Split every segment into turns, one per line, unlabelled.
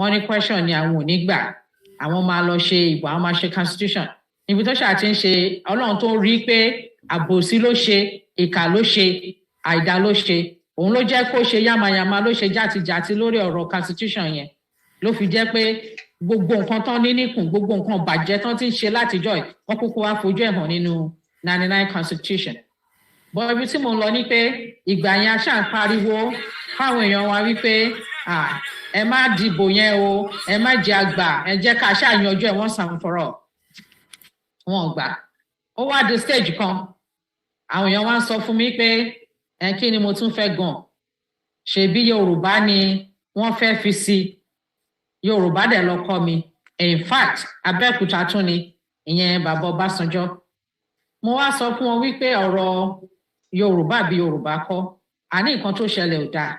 Wọ́n ní question ni àwọn ò ní gbà, àwọn máa lọ ṣe ìbò, àwọn máa ṣe constitution. Ibi tó ṣáà ti ń ṣe, Ọlọ́run tó rí pé àbòsí ló ṣe, ìkà ló ṣe, àìdá ló ṣe, òun ló jẹ́ kó ṣe yàmàyàmà, ló ṣe játijàti lórí ọ̀rọ̀ constitution yẹn, ló fi jẹ́ pé gbogbo nǹkan tán ní níkùn, gbogbo nǹkan bàjẹ́ tán ti ń ṣe látijọ́ yìí, wọ́n kúkú wá fojú ẹ̀ hàn nínú 99 constitution. Bọ́ ibi tí mo ń lọ ni pé ìgbà yẹn a ṣáà ń pariwo fáwọn èèyàn wa wípé, "Ah, ẹ má dìbò yẹn o, ẹ má jẹ́ àgbà, ẹ jẹ́ ká ṣáà yanjú ẹ̀ once and for all." Wọn ò gbà. Ó wá di stage kan, àwọn èèyàn wá ń sọ fún mi pé ẹ kí ni mo tún fẹ́ gan, ṣebí Yorùbá ni wọ́n fẹ́ fi sí, Yorùbá dẹ̀ lọ kọ́ mi. In fact, Abẹ́òkúta tún ni ìyẹn bàbá Ọbásanjọ́. Mo wá sọ fún wọn wípé ọ̀rọ̀ Yorùbá bí Yorùbá kọ́, àní nǹkan tó ṣẹlẹ̀ ò dáa.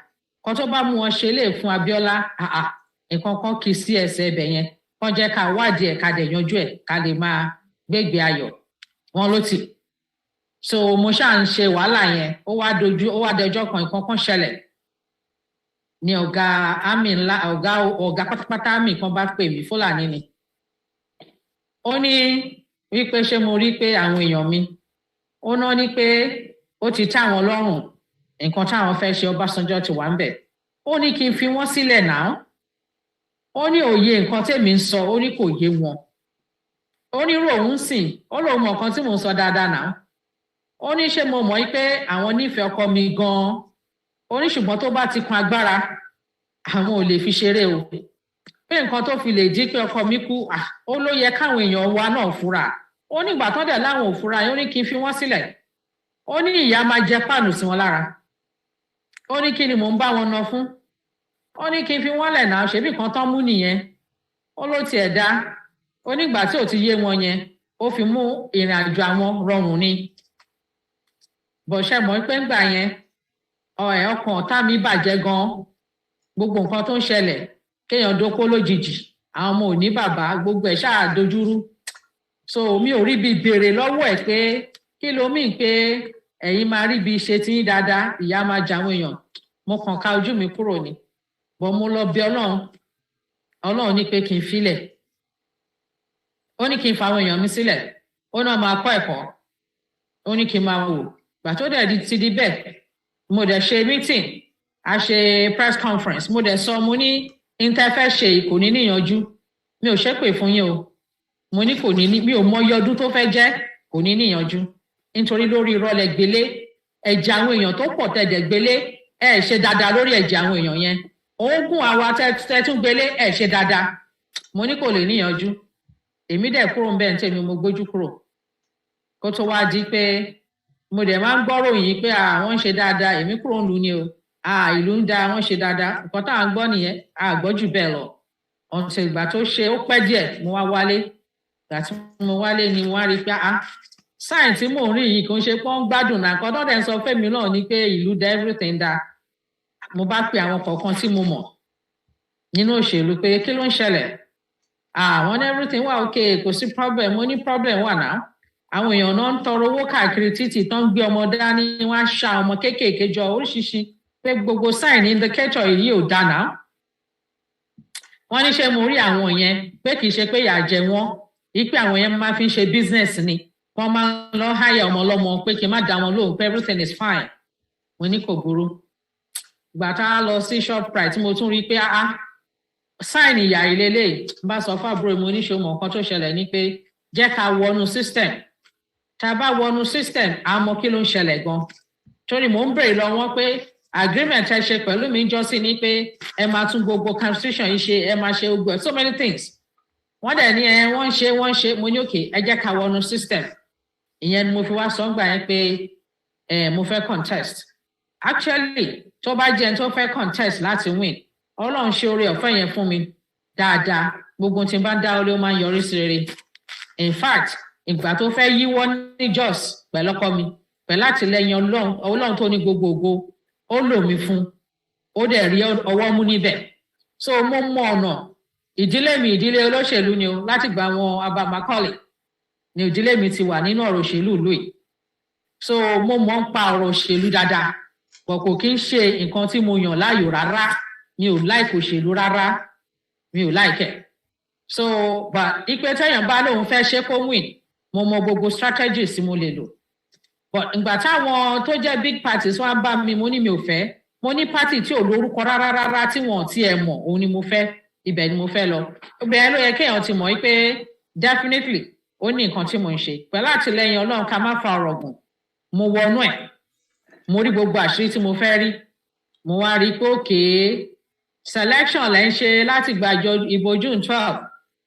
Kan tó bá mú wọn ṣe lè fún Abíọ́lá, àà, nǹkan kan kì í sí ẹsẹ̀ ibẹ̀ yẹn, kàn jẹ́ ká wádìí ẹ̀, ká dẹ̀ yanjú ẹ̀, ká lè máa gbégbé ayọ̀. Wọn ló tì. So mo ṣáà ń ṣe wàhálà yẹn. Ó wá dojú, ó wá dọjọ́ kan, nǹkan kan ṣẹlẹ̀ ní ọ̀gá army ńlá, ọ̀gá pátápátá army kan bá pè mí. Fúlàní ni. Ó ní wípé ṣé mo rí pé àwọn èèyàn mi, ó ná ní pé ó ti tẹ́ àwọn lọ́rùn, nǹkan táwọn fẹ́ ṣe, Ọbásanjọ́ ti wà ń bẹ̀. Ó ní kí n fi wọ́n sílẹ̀ náà. Ó ní òye nǹkan tèmi ń sọ, ó ní kò yé wọn. Ó ní irú òun sìn, ó lóun mọ nǹkan tí mò ń sọ dáadáa náà. Ó ní ṣé mo mọ̀ pé àwọn nífẹ̀ẹ́ ọkọ mi gan-an? Ó ní ṣùgbọ́n tó bá ti kan agbára, àwọn ò lè fi ṣeré o, pé nǹkan tó fi lè jí pé ọkọ mi kú, ó ló yẹ káwọn èèyàn wa náà fura. Ó ní ìgbà tó dẹ̀ láwọn ò fura yẹn, ó ní kí n fi wọ́n sílẹ̀. Ó ní ìyá máa jẹ páànù sí wọn lára. Ó ní kí ni mò ń bá wọn ná fún? Ó ní kí n fi wọ́n lẹ̀ náà, ṣebí kan tán mú nìyẹn. Ó ló tiẹ̀ dá. Ó nígbà tí ò ti yé wọn yẹn, ó fi mú ìrìn àjò àwọn rọrùn ni. Bọ̀ṣẹ́ mọ̀ pé ńgbà yẹn, ẹ̀ ọkàn ọ̀tá mi bàjẹ́ gan. Gbogbo nǹkan tó ń ṣẹlẹ̀, kéèyàn dóko lójijì, àwọn ọmọ ò ní bàbá, gbogbo ẹ̀ ṣáà dojúrú. So mi ò rí bí béèrè lọ́wọ́ ẹ̀ pé kí ló mí pé ẹ̀yin máa rí bí ṣe tí ń dáadáa, ìyá máa jẹ àwọn èèyàn. Mo kàn ká ojú mi kúrò ni. Bọ́ mo lọ bí Ọlọ́run, Ọlọ́run ní pé kí n filẹ̀. Ó ní kí n fa àwọn èèyàn mi sílẹ̀, ó náà máa kọ́ ẹ̀kọ́. Ó ní kí n máa wò. Gbà tó dẹ̀ ti di bẹ́ẹ̀, mo dẹ̀ ṣe meeting, a ṣe press conference. Mo dẹ̀ sọ, mo ní intẹ́fẹ́ ṣe kò ní níyanjú. Mi ò ṣépè fún yín o. Mo ní kò ní ní, mi ò mọ iye ọdún tó fẹ́ jẹ́, kò ní níyanjú, nítorí lórí irọ́ lẹ gbélé. Ẹ̀jẹ̀ àwọn èèyàn tó pọ̀ tẹ̀jẹ̀ gbélé, ẹ̀ ṣe dáadáa lórí ẹ̀jẹ̀ àwọn èèyàn yẹn. Oògùn àwa tẹ́ tún gbélé, ẹ̀ ṣe dáadáa. Mo ní kò lè níyanjú. Èmi dẹ̀ kúrò ń bẹ́ẹ̀ ní tèmi, mo gbójú kúrò. Kó tó wá di pé mo dẹ̀ máa ń gbọ́rò yìí pé àwọn ń ṣe dáadáa, èmi kúrò ń lu ni o. Ìlú ń da, wọ́n ṣe dáadáa, nǹkan tá à ń gbọ́ nìyẹn, a gbọ́ jù bẹ́ẹ̀ lọ. Ọ̀sẹ̀ ìgbà tó ṣe, ó pẹ́ díẹ̀, mo wá wálé. Ìgbà tí mo wálé ni wọ́n á rí i pé, ah, sign tí mò ń rí yìí kò ń ṣe pé wọ́n ń gbádùn náà. Nǹkan tó dẹ̀ ń sọ fẹ́mi náà ni pé ìlú da, everything da. Mo bá pe àwọn kọ̀ọ̀kan tí mo mọ̀ nínú òṣèlú pé kí ló ń ṣẹlẹ̀? Àwọn everything wà okay, kò sí problem. Mo ní problem wà náà. Àwọn èèyàn náà ń tọrọ owó káàkiri títì, tó ń gbé ọmọ dání, wọ́n á ṣa ọmọ kéékèèké jọ oríṣiríṣi, pé gbogbo sign indicator yìí ò dáa náà. Wọ́n ní ṣé mo rí àwọn yẹn, pé kì í ṣe pé ìyà jẹ wọ́n, wípé àwọn yẹn máa fi ń ṣe business ni, wọ́n máa ń lọ háyà ọmọ ọlọ́mọ, pé kí n má dá wọn lóhùn, pé everything is fine. Mo ní kò burú. Ìgbà tá a lọ sí Shoprite tí mo tún rí i pé, ah, sign ìyà ìlélẹ̀, bá sọ fún àbúrò mi oníṣòwò, nǹkan tó ṣẹlẹ̀ ni pé jẹ́ ká wọnú system. Tá a bá wọnú system, a mọ kí ló ń ṣẹlẹ̀ gan, torí mò ń béèrè lọ wọ́n pé agreement ẹ ṣe pẹ̀lú mi jọ sí ni pé ẹ máa tún gbogbo constitution yìí ṣe, ẹ máa ṣe gbogbo ẹ, so many things. Wọ́n dẹ̀ ní ẹ wọ́n ń ṣe, wọ́n ń ṣe. Mo ní okay, ẹ jẹ́ ká wọnú system. Ìyẹn ni mo fi wá sọ ń gbà yẹn pé ẹ mo fẹ́ contest. Actually, tó bá jẹ́ ẹni tó fẹ́ contest láti win, Ọlọ́run ṣe oore ọ̀fẹ́ yẹn fún mi dáadáa. Gbogbo tí n bá ń dá ó máa ń yọrí sí rere. In fact, ìgbà tó fẹ́ yíwọ́ ní Jos pẹ̀lú ọkọ mi, pẹ̀lú àtìlẹyìn Ọlọ́run, Ọlọ́run tó ní gbogbo ògo, ó lò mí fún, ó dẹ̀ rí ọwọ́ mú níbẹ̀. So mo mọ ọ̀nà. Ìdílé mi, ìdílé olóṣèlú ni o. Láti gba àwọn Abba Macaulay ni ìdílé mi ti wà nínú ọ̀rọ̀ òṣèlú ìlú yìí. So mo mọ̀ ń pa ọ̀rọ̀ òṣèlú dáadáa, bọ̀ kò kí ń ṣe nǹkan tí mo yàn láàyò rárá. Mi ò like òṣèlú rárá. Mi ò like ẹ̀. So, but ipe tẹ́yàn bá lóun fẹ́ ṣe kó win, mo mọ gbogbo strategies tí mo lè lò. But ìgbà táwọn tó jẹ́ big parties wá bá mi, mo ní mi ò fẹ́. Mo ní party tí ò lórúkọ rárá rárá, tí wọn ò tiẹ̀ mọ̀, òun ni mo fẹ́, ibẹ̀ ni mo fẹ́ lọ. Ibẹ̀ ló yẹ kéèyàn ti mọ̀ pé definitely ó ní nǹkan tí mo ń ṣe. Pẹ̀lú àtìlẹyìn Ọlọ́run, ká má fa ọ̀rọ̀ gùn, mo wọnú ẹ̀, mo rí gbogbo àṣírí tí mo fẹ́ rí. Mo wá rí i pé okay, selection lẹ́ ń ṣe láti gbàjọ ìbò June 12,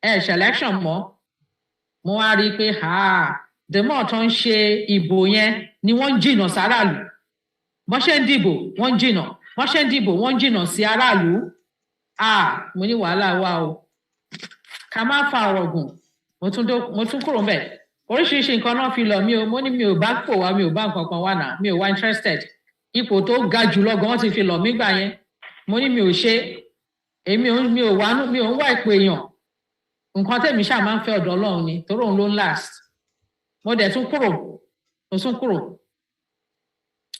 ẹ selection mọ́. Mo wá rí i pé the more tó ń ṣe ìbò yẹn ni wọ́n ń jìnnà sáràlú. Bọ́n ṣe ń dìbò, wọ́n ń jìnnà. Bọ́n ṣe ń dìbò, wọ́n ń jìnnà sí aráàlú. Mo ní wàhálà wà o. Ká má fa ọ̀rọ̀ gùn, mo tún kúrò ńbẹ̀. Oríṣiríṣi nǹkan náà fi lọ̀ mí o. Mo ní mi ò bá pò wá, mi ò bá nǹkan kan wà náà, mi ò wá interested. Ipò tó ga jù lọ gan wọ́n ti fi lọ̀ mí gbà yẹn. Mo ní mi ò ṣe, èmi ò mi ò wá, mi ò ń wá ìpò èèyàn. Nǹkan tẹ̀mí ṣáà máa ń fẹ́, ọ̀dọ̀ Ọlọ́run ni, torí òun ló ń last. Mo dẹ̀ tún kúrò, mo tún kúrò.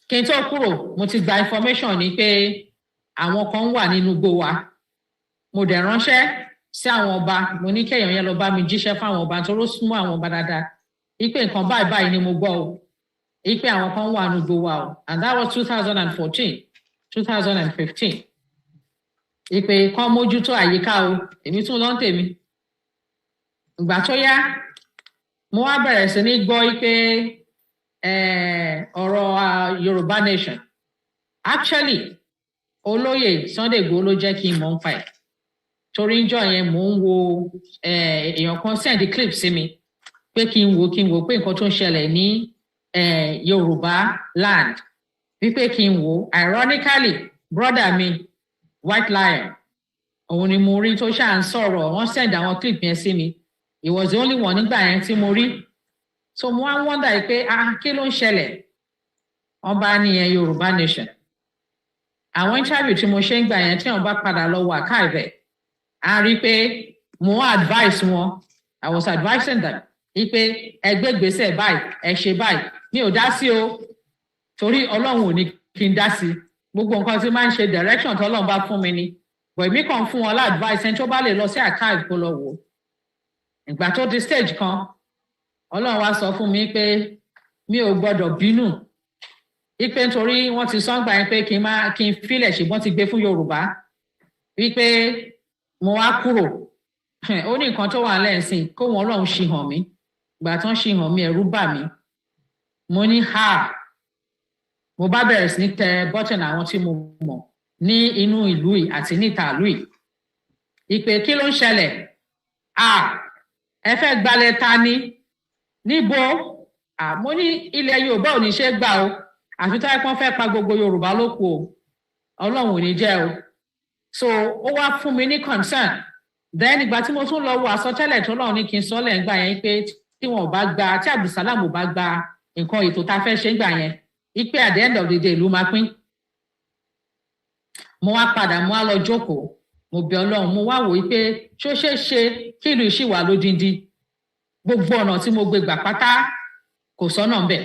Kí n tó kúrò, mo ti gba information ní pé àwọn kan wà nínú igbó wa. Mo dẹ̀ ránṣẹ́ sí àwọn ọba. Mo ní kéèyàn yẹn lọ bá mi jíṣẹ́ fáwọn ọba, torí ó súnmọ́ àwọn ọba dáadáa, wípé nǹkan báyìí báyìí ni mo gbọ́ o, wípé àwọn kan wà nínú igbó wa o. And that was 2014, 2015, ìpè kan mójútó àyíká o. Èmi tún lọ ń tèmi. Ìgbà tó yá, mo wá bẹ̀rẹ̀ sí ní gbọ́ pé ọ̀rọ̀ Yorùbá Nation, actually olóyè Sunday Igboho ló jẹ́ kí n mọ̀ nípa ẹ̀, torí ńjọ́ yẹn mò ń wo, èèyàn kan send clip sí mi pé kí n wo pé nǹkan tó ń ṣẹlẹ̀ ní Yorùbá land, wípé kí n wo. Ironically, brother mi White Lion, òun ni mo rí tó ṣáà ń sọ̀rọ̀. Wọ́n send àwọn clip yẹn sí mi. He was the only one nígbà yẹn tí mo rí. So mo wá wonder pé, ah, kí ló ń ṣẹlẹ̀? Wọ́n bá ní yẹn Yorùbá Nation. Àwọn interview tí mo ṣe ń gbà yẹn, tí wọ́n bá padà lọ wọ archive ẹ̀, a rí i pé mo advice wọn. I was advising them wípé ẹgbẹ́ gbèsè báyìí, ẹ ṣe báyìí. Mi ò dá sí o, torí Ọlọ́run ò ní kí n dá sí. Gbogbo nǹkan tí máa ń ṣe, direction tí Ọlọ́run bá fún mi ni, but èmi kàn fún wọn lá advice. Ẹni tó bá lè lọ sí archive, kó lọ wò ó. Ìgbà tó di stage kan, Ọlọ́run wá sọ fún mi pé mi ò gbọ́dọ̀ bínú, wípé nítorí wọ́n ti sọ gbà yẹn pé kí n má kí n filẹ̀, ṣùgbọ́n ti gbé fún Yorùbá, wípé mo wá kúrò. Ó ní nǹkan tó wà lẹ́sìn kó wọn. Ọlọ́run ṣì hàn mí. Ìgbà tán ṣì hàn mí, ẹ̀rù bà mí. Mo ní ha, mo bá bẹ̀rẹ̀ sí ní tẹ button àwọn tí mo mọ̀ ní inú ìlú yìí àti níta ìlú yìí, ìpè kí ló ń ṣẹlẹ̀? Ẹ fẹ́ gbalẹ̀ ta ni? Níbo? Mo ní ilẹ̀ Yorùbá ò ní ṣe gbà o, àfi tó yẹ kí wọ́n fẹ́ pa gbogbo Yorùbá ló kù o. Ọlọ́run ò ní jẹ́ o. So ó wá fún mi ní concern. Then ìgbà tí mo tún lọ wo àsọtẹ́lẹ̀ tó lọ́run ní kí n sọ lẹ́ ńgbà yẹn, pé tí wọn ò bá gba, tí Abdulsalam ò bá gba nǹkan ètò tá a fẹ́ ṣe ńgbà yẹn, wípé at the end of the day ìlú máa pín. Mo wá padà, mo wá lọ jókòó, mo bẹ̀ Ọlọ́run. Mo wá wò wípé ṣó ṣeé ṣe kí ìlú yìí ṣì wà lódindi? Gbogbo ọ̀nà tí mo gbé gbà pátá, kò sọ́nà ńbẹ̀.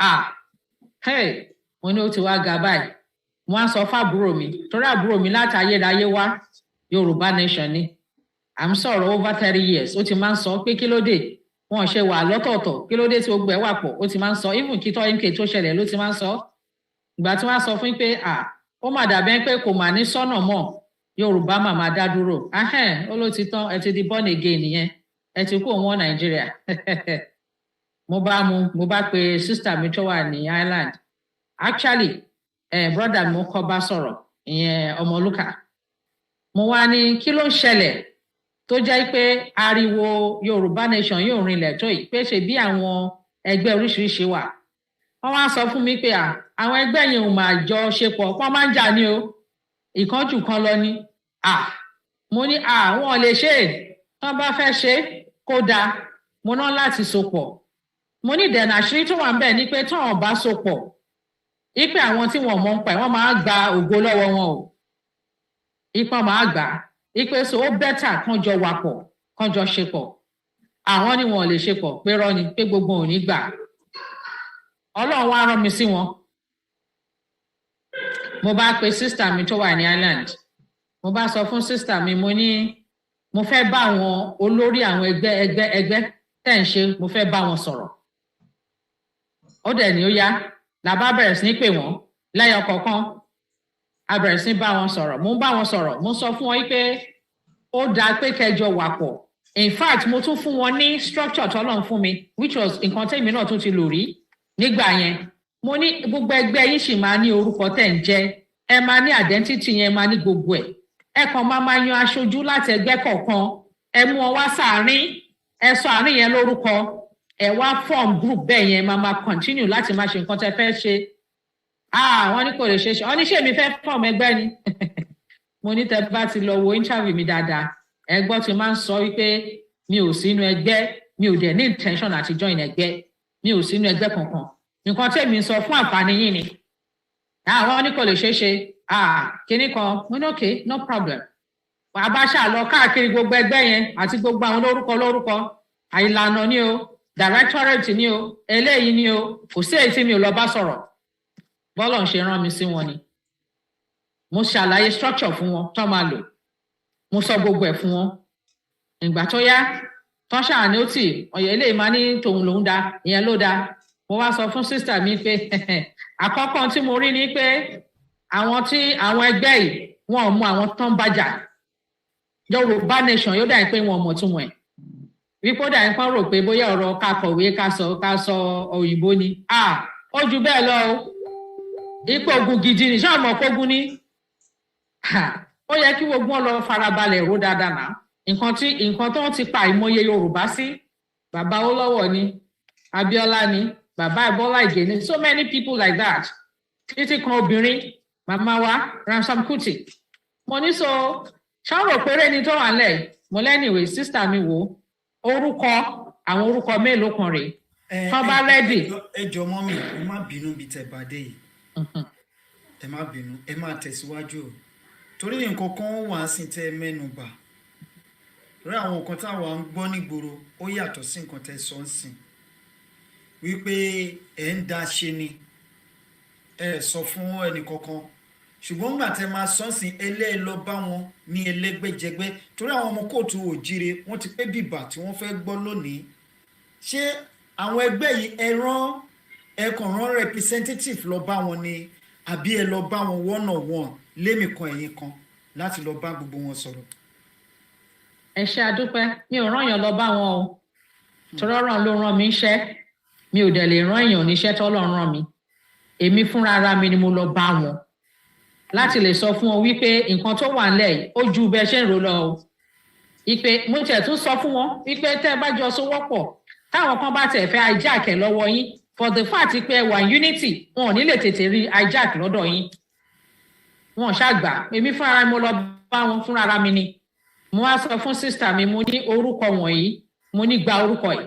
Ah, hey, mo ní ó ti wá ga báyìí. Mo á sọ fábúrò mi, torí àbúrò mi láti ayérayé wá, Yorùbá Nation ni. À ń sọ̀rọ̀ over 30 years. Ó ti máa ń sọ pé kí ló dé wọn ṣe wà lọ́tọ̀ọ̀tọ̀, kí ló dé tí gbogbo ẹ̀ wà pọ̀. Ó ti máa ń sọ, even kí tọ́ MK tó ṣẹlẹ̀ ló ti máa ń sọ. Ìgbà tí wọ́n á sọ fún pé, à, ó mà dàbẹ́ pé kò mà ní sọ́nà mọ́, Yorùbá mà máa dá dúró. Ahẹ́n, ó ló ti tán, ẹ ti di born again nìyẹn, ẹ ti kó wọn Nàìjíríà. Mo bá mu, mo bá pe sister mi tó wà ní Ireland. Actually, brother mi kọ́ bá sọ̀rọ̀, ìyẹn Ọmọlúkà. Mo wá ní kí ló ń ṣẹlẹ̀ tó jẹ́ pé ariwo Yorùbá Nation yóò rinlẹ̀ tó yìí, pé ṣe bí àwọn ẹgbẹ́ oríṣiríṣi wà. Wọ́n wá sọ fún mi pé àwọn ẹgbẹ́ yẹn ò máa jọ ṣe pọ̀, wọ́n máa ń jà ní o, ìkánjú kan lọ ní. Mo ní àwọn lè ṣe é, tán bá fẹ́ ṣe é kó dáa. Mo ná láti so pọ̀. Mo ní dẹ̀nà àṣírí tó wà ń bẹ̀ ni pé tán ò bá so pọ̀, ipe àwọn tí wọn mọ̀ ń pa ẹ̀, wọ́n máa gba ògo lọ́wọ́ wọn o, ipa máa gbà á, ipe so ó better kán jọ wà pọ̀, kán jọ ṣe pọ̀. Àwọn ni wọn ò lè ṣe pọ̀, pé rọ́ ni, pé gbogbo ò ní gbà. Ọlọ́run wá rán mi sí wọn. Mo bá pe sister mi tó wà ní Ireland. Mo bá sọ fún sister mi, mo ní mo fẹ́ bá àwọn olórí àwọn ẹgbẹ́ ẹgbẹ́ ẹgbẹ́ tẹ̀ ń ṣe, mo fẹ́ bá wọn sọ̀rọ̀. Ó dẹ̀ ní ó yá. La bá bẹ̀rẹ̀ sí ní pè wọ́n lẹ́yọ kọ̀ọ̀kan, a bẹ̀rẹ̀ sí ní bá wọn sọ̀rọ̀. Mo ń bá wọn sọ̀rọ̀, mo sọ fún wọn pé ó dáa pé kẹjọ wà pọ̀. In fact, mo tún fún wọn ní structure tọ́lọ́run fún mi, which was nǹkan tẹ́mi náà tún ti lò rí nígbà yẹn. Mo ní gbogbo ẹgbẹ́ yín sì máa ní orúkọ tẹ̀ ń jẹ́, ẹ máa ní identity yẹn, máa ní gbogbo ẹ̀. Ẹ kàn máa yan aṣojú láti ẹgbẹ́ kọ̀ọ̀kan, ẹ mú wọn wá sáàárín, ẹ sọ àárín yẹn lórúkọ, ẹ wá form group bẹ́ẹ̀ yẹn, máa continue láti máa ṣe nǹkan tẹ́ fẹ́ ṣe. Ah, wọ́n ní kò lè ṣe é ṣe. Wọ́n ní ṣé èmi fẹ́ form ẹgbẹ́ ni? Mo ní tẹ́ bá ti lọ wo interview mi dáadáa, ẹ gbọ́ tí máa ń sọ wípé mi ò sínú ẹgbẹ́, mi ò dẹ̀ ní intention àti join ẹgbẹ́, mi ò sínú ẹgbẹ́ kankan. Nǹkan tẹ́mi ń sọ fún àǹfààní yín ni. Àwọn ní kò lè ṣeé ṣe. Ah, kinní kan. Mo ní okay, no problem. Bàbá ṣáà lọ káàkiri gbogbo ẹgbẹ́ yẹn àti gbogbo àwọn lórúkọ lórúkọ, àìlànà ni o, directorate ni o, eléyìí ni o, kò sí èyí tí mi ò lọ bá sọ̀rọ̀. Bọ́lọ̀ ń ṣe rán mi sí wọn ni. Mo ṣàlàyé structure fún wọn tó máa lò, mo sọ gbogbo ẹ̀ fún wọn. Ìgbà tó yá tán ṣáà ní ó tì ọ̀yẹ́, eléyìí máa ní tòun lòún da, ìyẹn ló da. Mo wá sọ fún sister mi pé àkọ́kọ́ tí mo rí ni pé àwọn tí àwọn ẹgbẹ́ yìí, wọn ò mú àwọn tó ń bàjà Yorùbá Nation. Yóò dà pé wọn ò mọ̀ túmọ̀ ẹ̀, wípé ó dà ń pọ́n rò pé bóyá ọ̀rọ̀ ká kọ̀wé, ká sọ òyìnbó ni. Ah, ó ju bẹ́ẹ̀ lọ o. Ipò ogun gidi ni. Ṣé ọmọ kógun ni? Ó yẹ kí gbogbo wọn lọ farabalẹ̀ ró dáadáa náà. Nǹkan tí nǹkan tó ń ti pa ìmọye Yorùbá sí, bàbá Awólọ́wọ̀ ni, Abíọ́lá ni, bàbá Bọ́lá Ìgè ni, so many people like that, títí kan obìnrin, màmá wa Ransome Kuti. Mo ní so ṣọ́rọ̀ péré ni tó wà nílẹ̀. Mo lẹ́nìwé sister mi, wò orúkọ àwọn orúkọ mélòó kan rèé tán bá ready.
Ẹ jọ, mummy, ẹ má bínú bí tẹ bá dé yìí, ẹ má bínú, ẹ má tẹ̀síwájú o, torí nǹkan kan wà sí tẹ mẹ́nu bà, torí àwọn nǹkan táwa ń gbọ́ nígboro, ó yàtọ̀ sí nǹkan tẹ sọ ń sìn, wípé ẹ̀ ń dá ṣe ni, ẹ sọ fún ẹnì kankan. Ṣùgbọ́n nígbà tẹ máa sọ sí ẹlẹ́ẹ̀ lọ bá wọn ní ẹlẹ́gbẹ́jẹgbẹ́, torí àwọn ọmọ kóòtù òjíire, wọ́n ti pé bìbà tí wọ́n fẹ́ gbọ́ lónìí. Ṣé àwọn ẹgbẹ́ yìí, ẹ rán, ẹ kàn rán representative lọ bá wọn ni, àbí ẹ lọ bá wọn one on one, lémi kan ẹ̀yin kan, láti lọ bá gbogbo wọn sọ̀rọ̀?
Ẹ ṣe, àdúpẹ́. Mi ò rán èèyàn lọ bá wọn o, torí Ọlọ́run ló rán mi iṣẹ́. Mi ò dẹ̀ lè rán èèyàn níṣẹ́ tọ́lọ́run rán mi. Èmi fúnra ara mi ni mo lọ bá wọn láti lè sọ fún wọn wípé nǹkan tó wà nílẹ̀ yìí, ó ju bẹ́ẹ̀ ṣe ń rò lọ o. Ìpè mo tiẹ̀ tún sọ fún wọn wípé tẹ́ ẹ bá jọ sowọ́pọ̀, táwọn kan bá tẹ̀ fẹ́ hijack ẹ̀ lọ́wọ́ yín, for the fact pé ẹ wà unity, wọn ò ní lè tètè rí hijack lọ́dọ̀ yín. Wọn ṣàgbà. Èmi fúnra mi mo lọ bá wọn, fúnra ara mi ni. Mo wá sọ fún sister mi, mo ní orúkọ wọ̀nyí, mo ní gba orúkọ yìí.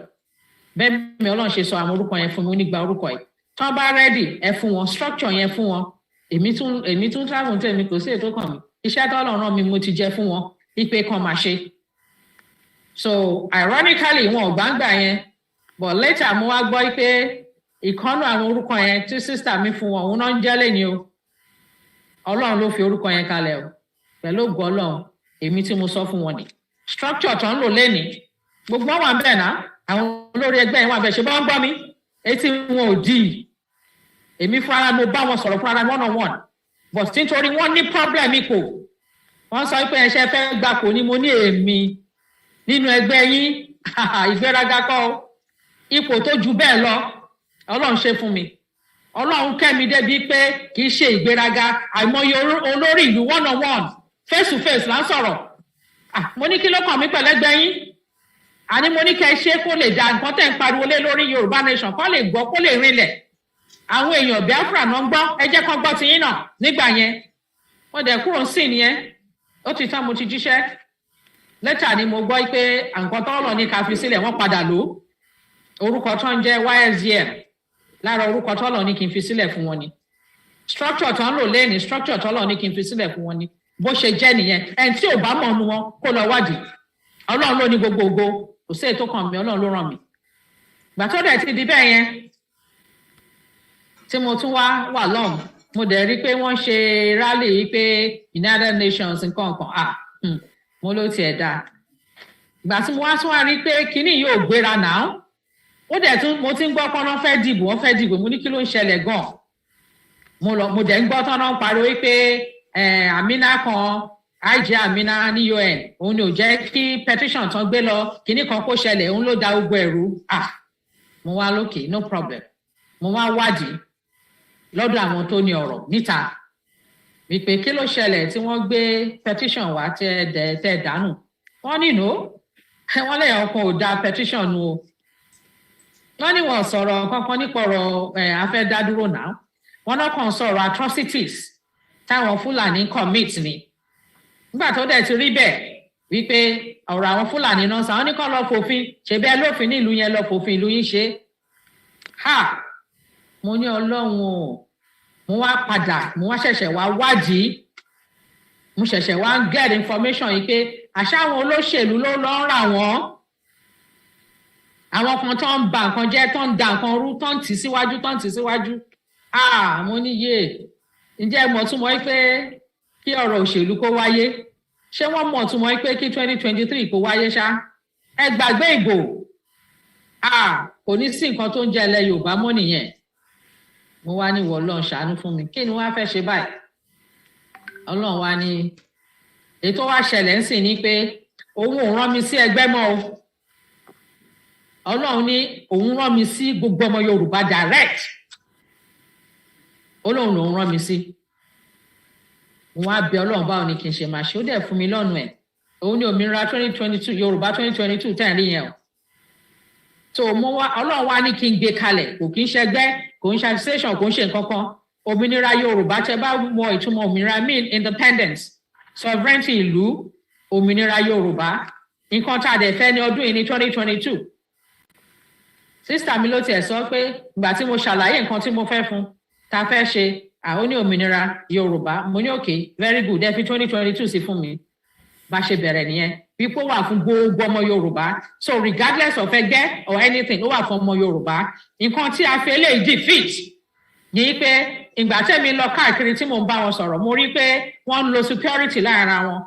Bẹ́ẹ̀ mi Ọlọ́run ṣe sọ àwọn orúkọ yẹn fún mi. Mo ní gba orúkọ yìí, tán bá ready, ẹ fún wọn structure yẹn fún wọn. Èmi tún travel tèmi, kò sí ètò kan mi. Iṣẹ́ tọ́lọ́run rán mi, mo ti jẹ́ fún wọn ipe kan máa ṣe. So ironically, wọn ò gbàǹgbà yẹn, but later mo wá gbọ́ pé ìkànnù àwọn orúkọ yẹn tí sister mi fún wọn, òun náà ń jẹ́ lẹ́ni o. Ọlọ́run ló fi orúkọ yẹn kalẹ̀ o. Pẹ̀lú ògo Ọlọ́run, èmi tí mo sọ fún wọn ni structure tó ń lò lẹ́ni, gbogbo wọn wà ń bẹ̀ náà. Àwọn olórí ẹgbẹ́ yẹn wà bẹ̀. Ṣe bá ń gbọ́ mi, etí wọn ò dì í. Èmi fúnra mo bá wọn sọ̀rọ̀ fúnra one on one, but nítorí wọ́n ní problem ipò, wọ́n sọ pé ẹ̀ṣẹ̀ fẹ́ gbapò ni. Mo ní èmi nínú ẹgbẹ́ yín, ìgbéraga kọ́ ipò tó ju bẹ́ẹ̀ lọ, Ọlọ́run ṣe fún mi. Ọlọ́run kẹ́ mi débi pé kì í ṣe ìgbéraga. Àìmọye olórí ìlú, one on one, face to face là ń sọ̀rọ̀. Mo ní kí ló kàn mí pẹ̀lẹ́gbẹ́ yín? Àní mo ní kẹ́ ẹ ṣe kó lè da nǹkan tẹ̀ ń pariwo lé lórí, Yorùbá Nation, kó lè gbọ́, kó lè rinlẹ̀. Àwọn èèyàn Biafra náà ń gbọ́, ẹ jẹ́ kán gbọ́ tiyín náà. Nígbà yẹn, wọ́n dẹ̀ kúrò sí nìyẹn, ó ti tán, mo ti jíṣẹ́. Later ni mo gbọ́ pé nǹkan tó lọ ní ká fi sílẹ̀, wọ́n padà lò orúkọ tó ń jẹ́ YSDM. Lára orúkọ tó lọ ní kí n fi sílẹ̀ fún wọn ni. Structure tó ń lò lẹ́ni, structure tó lọ ní kí n fi sílẹ̀ fún wọn ni. Bó ṣe jẹ́ nìyẹn. Ẹni tí ò bá mọ̀ ọ́nu wọn, kó lọ wádìí. Ọlọ́run ló ní gbogbo ògo, kò sí ètò kan mi, Ọlọ́run ló ràn mí. Gbà tó dẹ̀ ti di bẹ́ẹ̀ yẹn, tí mo tún wá wà lọ́hùn. Mo dẹ̀ rí i pé wọ́n ṣe rally yìí pé United Nations nǹkan kan. Ah, mo ló tiẹ̀ dáa. Ìgbà tí mo wá tún wá rí i pé kinní yóò gbéra náà, ó dẹ̀ tún mo ti ń gbọ́ pọ́n fẹ́ dìbò, wọ́n fẹ́ dìbò. Mo ní, kí ló ń ṣẹlẹ̀ gan? Mo lọ, mo dẹ̀ ń gbọ́ tán náà ń pariwo wípé Amina kan, Hajia Amina ní UN, òun ni ò jẹ́ kí petition tán gbé lọ kinní kan kó ṣẹlẹ̀, òun ló da gbogbo ẹ̀rú. Ah, mo wá lókè, no problem. Mo wá wádìí lọ́dọ̀ àwọn tó ní ọ̀rọ̀ níta wípé kí ló ṣẹlẹ̀ tí wọ́n gbé petition wá tẹ́ dànù. Wọ́n ní no, wọ́n lẹ́yìn ọkàn ò da petition nu o. Wọ́n ní wọ́n sọ̀rọ̀ kankan nípa ọ̀rọ̀ ẹ̀ afẹ́ dádúró náà. Wọ́n náà kàn sọ̀rọ̀ atrocities táwọn Fúlàní commit ni. Nígbà tó dẹ̀ ti rí bẹ́ẹ̀ wípé ọ̀rọ̀ àwọn Fúlàní náà sọ, àwọn ní kàn lọ fòfin ṣe bẹ́ẹ̀, lófin nílùú yẹn, lọ fòfin ìlú yín ṣe. Ha, mo ní Ọlọ́run o. Mo wá padà, mo wá ṣẹ̀ṣẹ̀ wá wádìí, mo ṣẹ̀ṣẹ̀ wá ń get information yìí pé àṣà àwọn olóṣèlú ló lọ ń rà wọ́n, àwọn kan tó ń ba nǹkan jẹ́, tó ń da nǹkan rú, tó ń tì síwájú, tó ń tì síwájú. Ah, mo ní yé, ǹjẹ́ ẹ mọ̀ túmọ̀ pé kí ọ̀rọ̀ òṣèlú kó wáyé? Ṣé wọ́n mọ̀ túmọ̀ pé kí 2023 kó wáyé ṣá? Ẹ gbàgbé ìbò. Ah, kò ní sí nǹkan tó ń jẹ́ ilẹ̀ Yorùbá mọ́ nìyẹn. Mo wá ní, ìwọ Ọlọ́run, ṣàánú fún mi, kí ni wọ́n á fẹ́ ṣe báyìí? Ọlọ́run wá ní ètò wa ṣẹlẹ̀ ń sìn ní pé òun ò rán mi sí ẹgbẹ́ mọ́ o. Ọlọ́run ní òun rán mi sí gbogbo ọmọ Yorùbá direct. Ọlọ́run lòun rán mi sí. Mo wá bẹ Ọlọ́run, báwo ni kí n ṣe máa ṣe? Ó dẹ̀ fún mi lọ́nà ẹ̀. Òun ní òmìnira 2022, Yorùbá 2022 tẹ̀ ń rí yẹn o. So mo wá, Ọlọ́run wá ní kí n gbé kalẹ̀. Kò kí ń ṣẹgbẹ́, kò ń ṣe association, kò ń ṣe nǹkan kan. Òmìnira Yorùbá, tẹ bá mọ ìtumọ̀ òmìnira, mean independence, sovereignty ìlú, òmìnira Yorùbá. Nǹkan tá a dẹ̀ fẹ́ ní ọdún yìí ní 2022. Sister mi ló tiẹ̀ sọ pé ìgbà tí mo ṣàlàyé nǹkan tí mo fẹ́ fún ta fẹ́ ṣe, àwọn ní òmìnira Yorùbá. Mo ní okay, very good, ẹ fi 2022 sí fún mi. Bá ṣe bẹ̀rẹ̀ nìyẹn, wípé ó wà fún gbogbo ọmọ Yorùbá. So regardless of ẹgbẹ́ or anything, ó wà fún ọmọ Yorùbá. Nǹkan tí a fi eléyìí defeat ní pé ìgbà tẹ́mi lọ káàkiri tí mò ń bá wọn sọ̀rọ̀, mo rí pé wọ́n ń lo security lára wọn,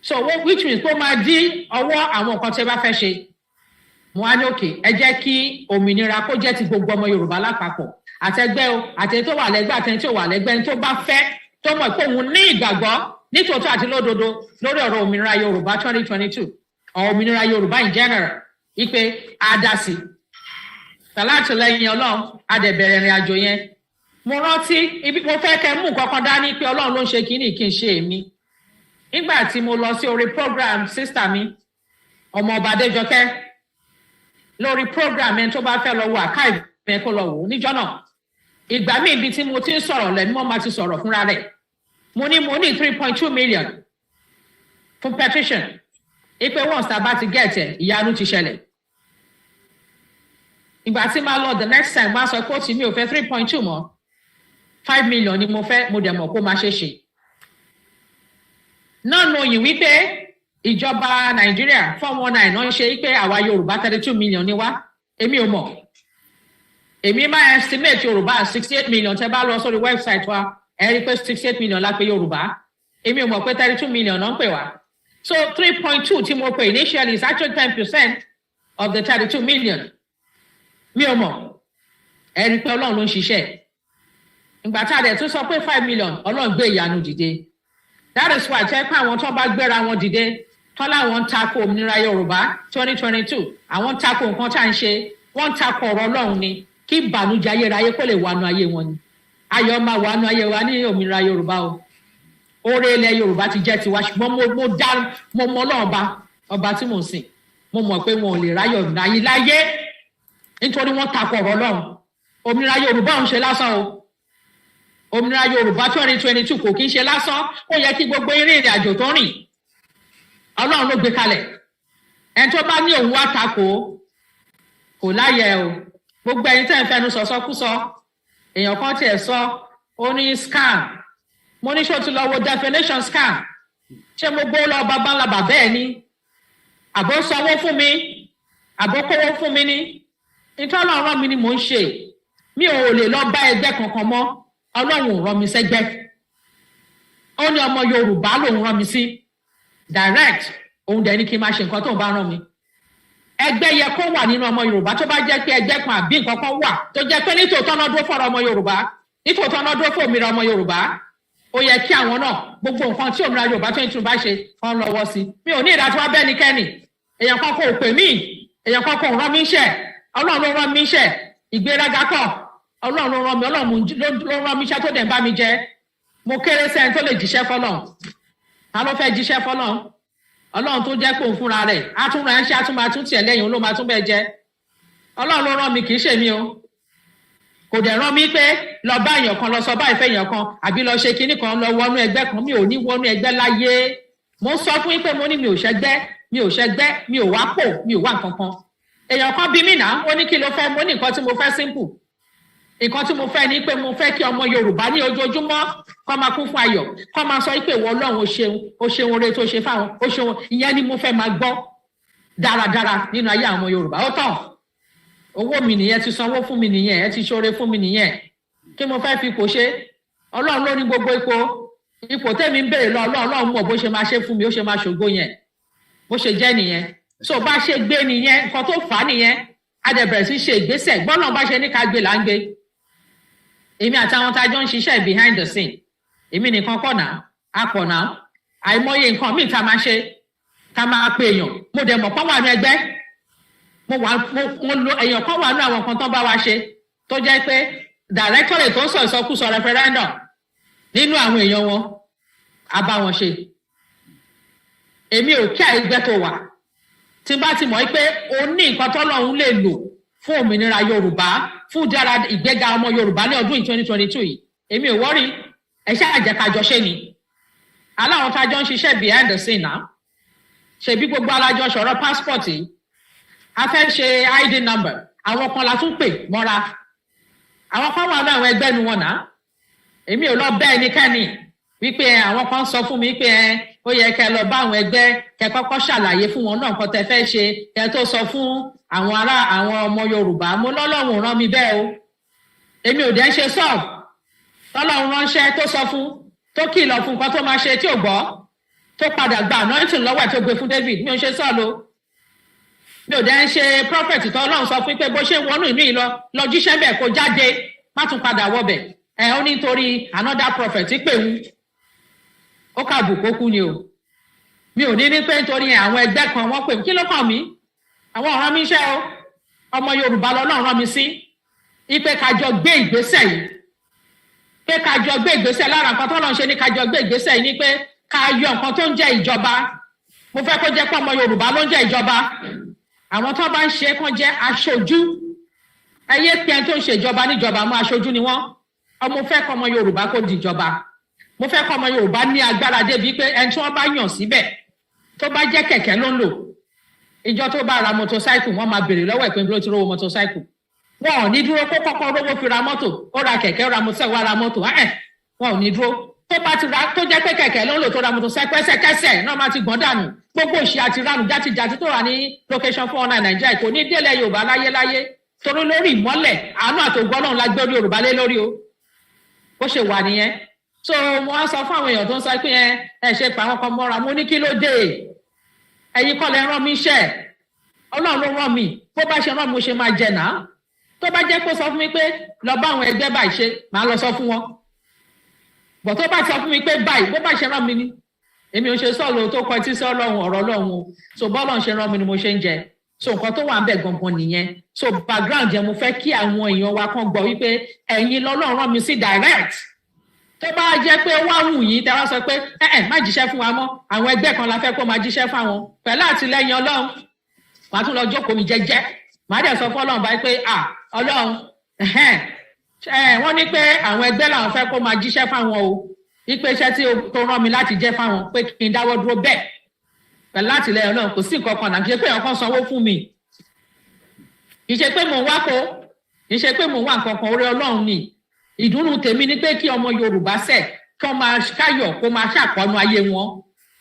so which means kó máa dí ọwọ́ àwọn nǹkan tí ẹ bá fẹ́ ṣe. Mo wá ní okay, ẹ jẹ́ kí òmìnira kó jẹ́ ti gbogbo ọmọ Yorùbá lápapọ̀, àtẹgbẹ́ o, àtẹni tó wà lẹ́gbẹ́, àtẹni tí ò wà lẹ́gbẹ́, ẹni tó bá fẹ́, tó mọ̀ pé òun ní ìgbàgbọ́ nítòótọ́ àti lódodo lórí ọ̀rọ̀ òmìnira Yorùbá 2022 or òmìnira Yorùbá in general, ipe àdásí tàlátìlẹ́yìn Ọlọ́run, adẹ̀bẹ̀rẹ̀ ìrìn àjò yẹn. Mo rántí ibi mo fẹ́ kẹ́ mú nǹkan kan dání pé Ọlọ́run ló ń ṣe kínní, kí n ṣe èmi. Nígbà tí mo lọ sí orí program sister mi, ọmọ ọba Adéjọkẹ́, lórí program, ẹni tó bá fẹ́ lọ wo archive yẹn, kó lọ wò ó níjọ́ náà. Ìgbà míì, ibi tí mo ti ń sọ̀rọ̀ lẹ́nu mọ́ máa ti sọ̀rọ̀ fúnra rẹ̀. Mo ní mo ní 3.2 million fún petition, ipe once tá a bá ti get ẹ̀, ìyanu ti ṣẹlẹ̀. Ìgbà tí máa lọ the next time, máa sọ pé ó ti mi ò fẹ́ 3.2 mọ́, 5 million ni mo fẹ́. Mo dẹ̀ mọ̀ kó máa ṣe ṣe náà knowing wípé ìjọba Nàìjíríà 419 náà ń ṣe, wípé àwa Yorùbá 32 million ni wá. Èmi ò mọ̀, èmi máa estimate Yorùbá 68 million. Tẹ́ bá lọ sórí website wa, ẹ rí i pé 68 million la pé Yorùbá. Èmi ò mọ̀ pé 32 million náà ń pè wá. So 3.2 tí mo pè initially is actually 10% of the 32 million. Mi ò mọ̀. Ẹ rí i pé Ọlọ́run ló ń ṣiṣẹ́. Ìgbà tá a dẹ̀ tún sọ pé 5 million, Ọlọ́run gbé ìyanu dìde. That is why tẹ́ pé àwọn tó bá gbéra wọn dìde tán láwọn ń takò òmìnira Yorùbá 2022, àwọn ń takò nǹkan tá à ń ṣe, wọ́n ń takò ọ̀rọ̀ Ọlọ́run ni, kí ìbànújẹ́ ayérayé kó lè wà nù ayé wọn ni. Ayọ̀ máa wà nù ayé wa ní òmìnira Yorùbá o. Oore ilẹ̀ Yorùbá ti jẹ́ tiwa, ṣùgbọ́n mo dá mo mọ Ọlọ́run ọba, ọba tí mò ń sìn. Mo mọ̀ pé wọn ò lè ráyọ̀ láyé láyé, nítorí wọ́n takò ọ̀rọ̀ Ọlọ́run. Òmìnira Yorùbá ń ṣe lásán o. Òmìnira Yorùbá 2022 kò kí ń ṣe lásán. Ó yẹ kí gbogbo eré ìrìn àjò tó rìn, Ọlọ́run ló gbé kalẹ̀. Ẹni tó bá ní òun wá takò, kò láyẹ o. Gbogbo ẹni tẹ́ ń fẹnu sọ̀sọ́kúsọ, èèyàn kan tiẹ̀ sọ, ó ní scam. Mo ní, ṣó ti lọ wo definition scam? Ṣé mo gbó lọ bàbá ńlá bàbá ẹ ní, àbó sanwó fún mi, àbó kówó fún mi ní? Nítorí Ọlọ́run mi ni mò ń ṣe. Mi ò lè lọ bá ẹgbẹ́ kankan mọ́. Ọlọ́run ò rán mi sẹ́gbẹ́. Ó ní ọmọ Yorùbá lòun rán mi sí direct. Òun dẹ̀ ní kí n máa ṣe nǹkan tóun bá rán mi. Ẹgbẹ́ yẹ kó wà nínú ọmọ Yorùbá. Tó bá jẹ́ pé ẹgbẹ́ kan àbí nǹkan kan wà tó jẹ́ pé nítòótọ́ náà dúró fọ́rọ̀ ọmọ Yorùbá, nítòótọ́ náà dúró fún òmìnira ọmọ Yorùbá, ó yẹ kí àwọn náà, gbogbo nǹkan tí òmìnira Yorùbá tó ń tún bá ṣe, kán lọ́wọ́ sí. Mi ò ní ìdá tí wọ́n bẹ́ẹ̀ nikẹ́ni. Èèyàn kan kò pè mí, èèyàn kan kò rán mi iṣẹ́. Ọlọ́run ló rán mi iṣẹ́. Ìgbéraga kọ́. Ọlọ́run ló rán mi. Ọlọ́run ló rán mi iṣẹ́ tó dẹ̀ ń bá mi jẹ́. Mo kéré sẹ́ni tó lè jíṣẹ́ fọlọ́run. Ta ló fẹ́ jíṣẹ́ fọlọ́run? Ọlọ́run tó jẹ́ pé òun fúnra rẹ̀ á tún ra ẹṣẹ́, á tún máa tún tiẹ̀ lẹ́yìn, òun ló máa tún bẹ́ẹ̀ jẹ́. Ọlọ́run ló rán mi, kì í ṣèmi o. Kò dẹ̀ rán mi pé lọ bá èèyàn kan, lọ sọ báyìí fẹ́ èèyàn kan, àbí lọ ṣe kinní kan, lọ wọnú ẹgbẹ́ kan. Mi ò ní wọnú ẹgbẹ́ láyé. Mo sọ fún yín pé mo ní mi ò ṣẹgbẹ́, mi ò ṣẹgbẹ́, mi ò wá pò, mi ò wá nǹkan kan. Èèyàn kan bí mi náà, ó ní kí ló fẹ́? Mo ní nǹkan tí mo fẹ́ simple. Nǹkan tí mo fẹ́ ni pé mo fẹ́ kí ọmọ Yorùbá ní ojoojúmọ́ kó máa kún fún ayọ̀, kó máa sọ pé ìwọ Ọlọ́run, o ṣeun, o ṣeun oore tó ṣe fáwọn, o ṣeun. Ìyẹn ni mo fẹ́ máa gbọ́ dáradára nínú ayé àwọn ọmọ Yorùbá. Ó tàn, owó mi nìyẹn, ti sanwó fún mi nìyẹn, ẹ ti ṣoore fún mi nìyẹn. Kí mo fẹ́ fi ipò ṣe? Ọlọ́run ló ní gbogbo ipò. Ipò tẹ́mi ń béèrè lọ Ọlọ́run, Ọlọ́run mọ̀ bó ṣe máa ṣe fún mi, ó ṣe máa ṣògo yẹn. Bó ṣe jẹ́ nìyẹn. So bá ṣe gbé nìyẹn, nǹkan tó fà á nìyẹn. A dẹ̀ bẹ̀rẹ̀ sí ṣe ìgbésẹ̀ gbọ́nà. Bá ṣe ní ká gbé là ń gbé. Èmi àtàwọn tá a jọ ń ṣiṣẹ́ behind the scene, èmi nìkan kọ̀ náà, a pọ̀ náà. Àìmọye nǹkan míì tá a máa ṣe, ká máa pe èèyàn. Mo dẹ̀ mọ̀ pọ́n wà ní ẹgbẹ́ mo wà. Mo lo èèyàn kan wà ní àwọn nǹkan tó ń bá wa ṣe, tó jẹ́ pé directorate tó ń sọ ìsọkúsọ referendum nínú àwọn èèyàn wọn, a bá wọn ṣe. Èmi ò kí àìgbẹ́ tó wà. Tí n bá ti mọ̀ pé o ní nǹkan tọ́lọ́run lè lò fún òmìnira Yorùbá, fún dára ìgbéga ọmọ Yorùbá ní ọdún 2022 yìí, èmi ò worry. Ẹ ṣáà jẹ́ ká jọ ṣe ni. Aláwọn tá a jọ ń ṣiṣẹ́ behind the scene náà, ṣebí gbogbo alájọ sọ̀rọ̀ passport yìí, a fẹ́ ṣe ID number. Àwọn kan la tún pè mọ́ra. Àwọn kan wà ní àwọn ẹgbẹ́ nu wọn náà. Èmi ò lọ bẹ́ ẹnikẹ́ni wípé àwọn kan sọ fún mi pé ẹ ó yẹ kẹ́ lọ bá àwọn ẹgbẹ́, kẹ́ kọ́kọ́ ṣàlàyé fún wọn náà nǹkan tẹ́ fẹ́ ṣe, kẹ́ tó sọ fún àwọn ará, àwọn ọmọ Yorùbá. Mo lọ́lọ́run rán mi bẹ́ẹ̀ o. Èmi ò dẹ́ ṣe sọ́ọ̀ tọ́lọ́run ránṣẹ́ tó sọ fún, tó kìlọ̀ fún nǹkan tó máa ṣe tí ò gbọ́, tó padà gba anointing lọ́wọ́ ẹ̀, tó gbé fún David. Mi ò ṣe sọ́ọ̀ o. Mi ò dẹ́ ń ṣe prophet tó Ọlọ́run sọ fún pé bó ṣe wọnú ìlú yìí lọ, lọ jíṣẹ́ bẹ́ẹ̀, kó jáde, má tún padà wọbẹ̀ ẹ̀. Ó ní nítorí another prophet pè ń ó kà bùkún kú ni o. Mi ò ní ní pé nítorí àwọn ẹgbẹ́ kan wọ́n pè mí. Kí ló kàn mí? Àwọn ọ̀ràn mi iṣẹ́ o. Ọmọ Yorùbá lọ́lọ́run rán mi sí ipe kájọ gbé ìgbésẹ̀ yìí, pé kájọ gbé ìgbésẹ̀. Lára nǹkan tó lọ́n ṣe ní kájọ gbé ìgbésẹ̀ yìí ni pé ká yọ nǹkan tó ń jẹ́ ìjọba. Mo fẹ́ kó jẹ́ pé ọmọ Yorùbá ló ń jẹ́ ìjọba. Àwọn tó bá ń ṣe kán jẹ́ aṣojú. Ẹyẹ pé ẹni tó ń ṣe ìjọba níjọba mú, aṣojú ni wọ́n. Ọmọ fẹ́ kọ́ ọmọ Yorùbá kó di ìjọba. Mo fẹ́ kọ́ ọmọ Yorùbá ní agbára débi pé ẹni tí wọ́n bá yàn síbẹ̀, tó bá jẹ́ kẹ̀kẹ́ ló ń lò, ìjọ tó bá ra motorcycle, wọ́n máa béèrè lọ́wọ́ ìpín bí ó ti rówó motorcycle. Wọn ò ní dúró kó kọ́kọ́ rówó fi ra mọ́tò. Ó ra kẹ̀kẹ́, ó ra motorcycle, wá ra mọ́tò ẹ̀. Wọn ò ní dúró. Tó bá ti ra, tó jẹ́ pé kẹ̀kẹ́ ló ń lò, tó ra motorcycle, ẹsẹ̀kẹsẹ̀ náà máa ti gbọ́n dànù. Gbogbo òṣì àti ránù játijàti tó wà ní location 419 Nàìjíríà kò ní délẹ̀ Yorùbá láyéláyé, torí lórí ìmọ́lẹ̀ àánú àtògbọ́ Ọlọ́run la gbé orí Yorùbá lé lórí o. Bó ṣe wà nìyẹn. So mo wá sọ fún àwọn èèyàn tó ń sọ pé ẹ ṣe pa àwọn kan mọ́ra. Mo ní kí ló dé? Ẹ̀yin kọ́ lẹ rán mi iṣẹ́. Ọlọ́run ló rán mi. Bó bá ṣe rán mi, mo ṣe máa jẹ náà. Tó bá jẹ́ kó sọ fún mi pé lọ bá àwọn ẹgbẹ́ báyìí ṣe, màá lọ sọ fún wọn bọ̀. Tó bá sọ fún mi pé báyìí, bó bá ṣe rán mi ni. Èmi ò ṣe sọ́ọ̀lù tó kọ etí sí Ọlọ́run, ọ̀rọ̀ Ọlọ́run o. So bọ́lọ́run ṣe rán mi ni mo ṣe ń jẹ. So nǹkan tó wà ń bẹ̀ gangan nìyẹn. So background yẹn, mo fẹ́ kí àwọn èèyàn wa kan gbọ́ wípé ẹ̀yin lọ́lọ́run rán mi sí direct. Tó bá jẹ́ pé wá wù yín, tẹ́ wá sọ pé ẹ ẹ má jíṣẹ́ fún wa mọ́, àwọn ẹgbẹ́ kan la fẹ́ kó máa jíṣẹ́ fáwọn, pẹ̀lú àtìlẹ́yìn Ọlọ́run, màá tún lọ jókòó mi jẹ́jẹ́. Màá dẹ̀ sọ fún Ọlọ́run báyìí pé, à, Ọlọ́run, wọ́n ní pé àwọn ẹgbẹ́ làwọn fẹ́ kó máa jíṣẹ́ fáwọn o, wípé iṣẹ́ tí tó rán mi láti jẹ́ fáwọn, pé kí n dáwọ́ dúró bẹ́ẹ̀. Pẹ̀lú àtìlẹ́yìn Ọlọ́run, kò sí nǹkan kan náà. Kì í ṣe pé èèyàn kan sanwó fún mi, kì í ṣe pé mò ń wá kó, kì í ṣe pé mò ń wá nǹkan kan. Orí Ọlọ́run ni. Ìdùnnú tèmi ni pé kí ọmọ Yorùbá sẹ̀ kí wọ́n máa káyọ̀, kó máa ṣàpọ̀nù ayé wọn.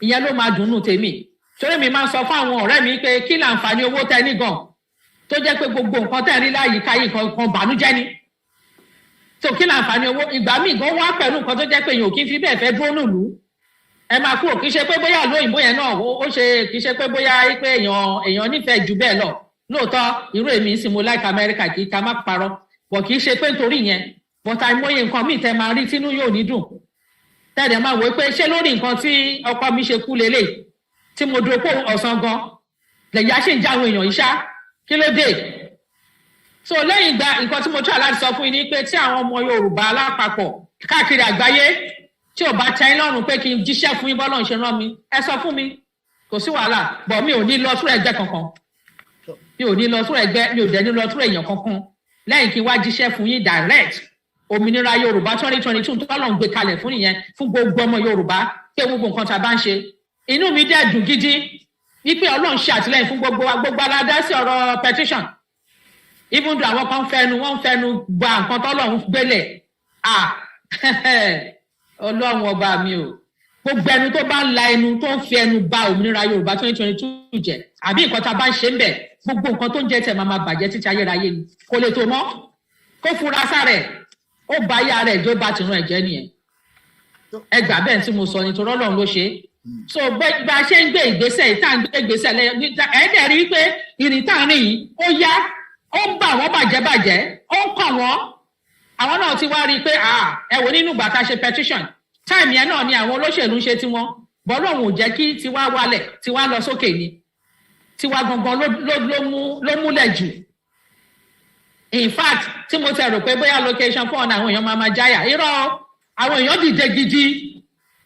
Ìyẹn ló máa dùnnú tèmi, torí mi máa ń sọ fún àwọn ọ̀rẹ́ mi pé kí láǹfààní owó tẹ ní gan, tó jẹ́ pé gbogbo nǹkan tẹ̀ ń rí láyìíká yìí, kan kan bànújẹ́ ni. So kí láǹfààní owó? Ìgbà míì gan wá pẹ̀lú nǹkan tó jẹ́ pé èèyàn ò kí ń fi bẹ́ẹ̀ fẹ́ dúró nílùú, ẹ máa kúrò. Kì í ṣe pé bóyá ìlú òyìnbó yẹn náà ó ṣe, kì í ṣe pé bóyá pé èèyàn nífẹ̀ẹ́ jù bẹ́ẹ̀ lọ. Lóòótọ́, irú èmi sì, mo like America, kì í ká má parọ́ bọ̀, kì í ṣe pé nítorí yẹn, but àìmọye nǹkan míì tẹ máa rí tínú yóò ní dùn, tẹ́lẹ̀ máa wò ó pé ṣé lórí nǹkan tí ọkọ mi ṣe kú lélẹ̀ tí mo dúró pé ọ̀sán gan lẹ̀yà ṣì ń já àwọn èèyàn yìí ṣá, kí ló dé? So lẹ́yìn ìgbà, nǹkan tí mo try láti sọ fún yín ni pé tí àwọn ọmọ Yorùbá lápapọ̀ káàkiri àgbáyé, tí ò bá tẹ́ yín lọ́rùn pé kí n jíṣẹ́ fún yín bọ́lọ́run ṣe rán mi, ẹ sọ fún mi, kò sí wàhálà. Bọ̀ mi ò ní lọ sórí ẹgbẹ́ kankan, mi ò ní lọ sórí ẹgbẹ́, mi ò dẹ̀ ní lọ sórí èèyàn kankan lẹ́yìn kí n wá jíṣẹ́ fún yín direct. Òmìnira Yorùbá 2022 tọ́lọ̀ ń gbé kalẹ̀ fún nìyẹn, fún gbogbo ọmọ Yorùbá, pé gbogbo nǹkan tá a bá ń ṣe, inú mi dẹ̀ dùn gidi wípé Ọlọ́run ṣe àtìlẹ́yìn fún gbogbo wa. Gbogbo aládá sí ọ̀rọ̀ petition, even though àwọn kan fẹnu, wọ́n fẹnu gba nǹkan tọ́lọ́run gbélé. Ah, Ọlọ́run ọba mi o! Gbogbo ẹnu tó bá ń la ẹnu, tó ń fi ẹnu ba òmìnira Yorùbá 2022 jẹ́ àbí nǹkan tá a bá ń ṣe ń bẹ̀, gbogbo nǹkan tó ń jẹ́ tẹ̀ máa máa bàjẹ́ títí ayérayé ni. Kò lè tó mọ́, kó fura sára ẹ̀, ó ba ayé ara ẹ̀ jó, ba tìrún ẹ̀ jẹ́ nìyẹn. Ẹ gbà bẹ́ẹ̀ tí mo sọ ni, torí Ọlọ́run ló ṣe é. So bá a ṣe ń gbé ìgbésẹ̀ yìí, tá à ń gbé ìgbésẹ̀ lẹ́yìn ẹ̀ dẹ̀ rí wípé ìrìn tá à ń rìn yìí, ó yá, ó ń bà wọ́n bàjẹ́ bàjẹ́, ó ń kàn wọ́n. Àwọn náà ti wá rí i pé, ẹ wò, nínú ìgbà tá a ṣe petition time yẹn náà ni àwọn olóṣèlú ń ṣe tiwọn. Bọ́lọ́hún ò jẹ́ kí tiwa wálẹ̀, tiwa lọ sókè ni, tiwa gangan ló múlẹ̀ jù. In fact, tí mo ti rò pé bóyá location fún ọ̀nà àwọn èèyàn máa máa jáyà, irọ́, àwọn èèyàn dìde gidi,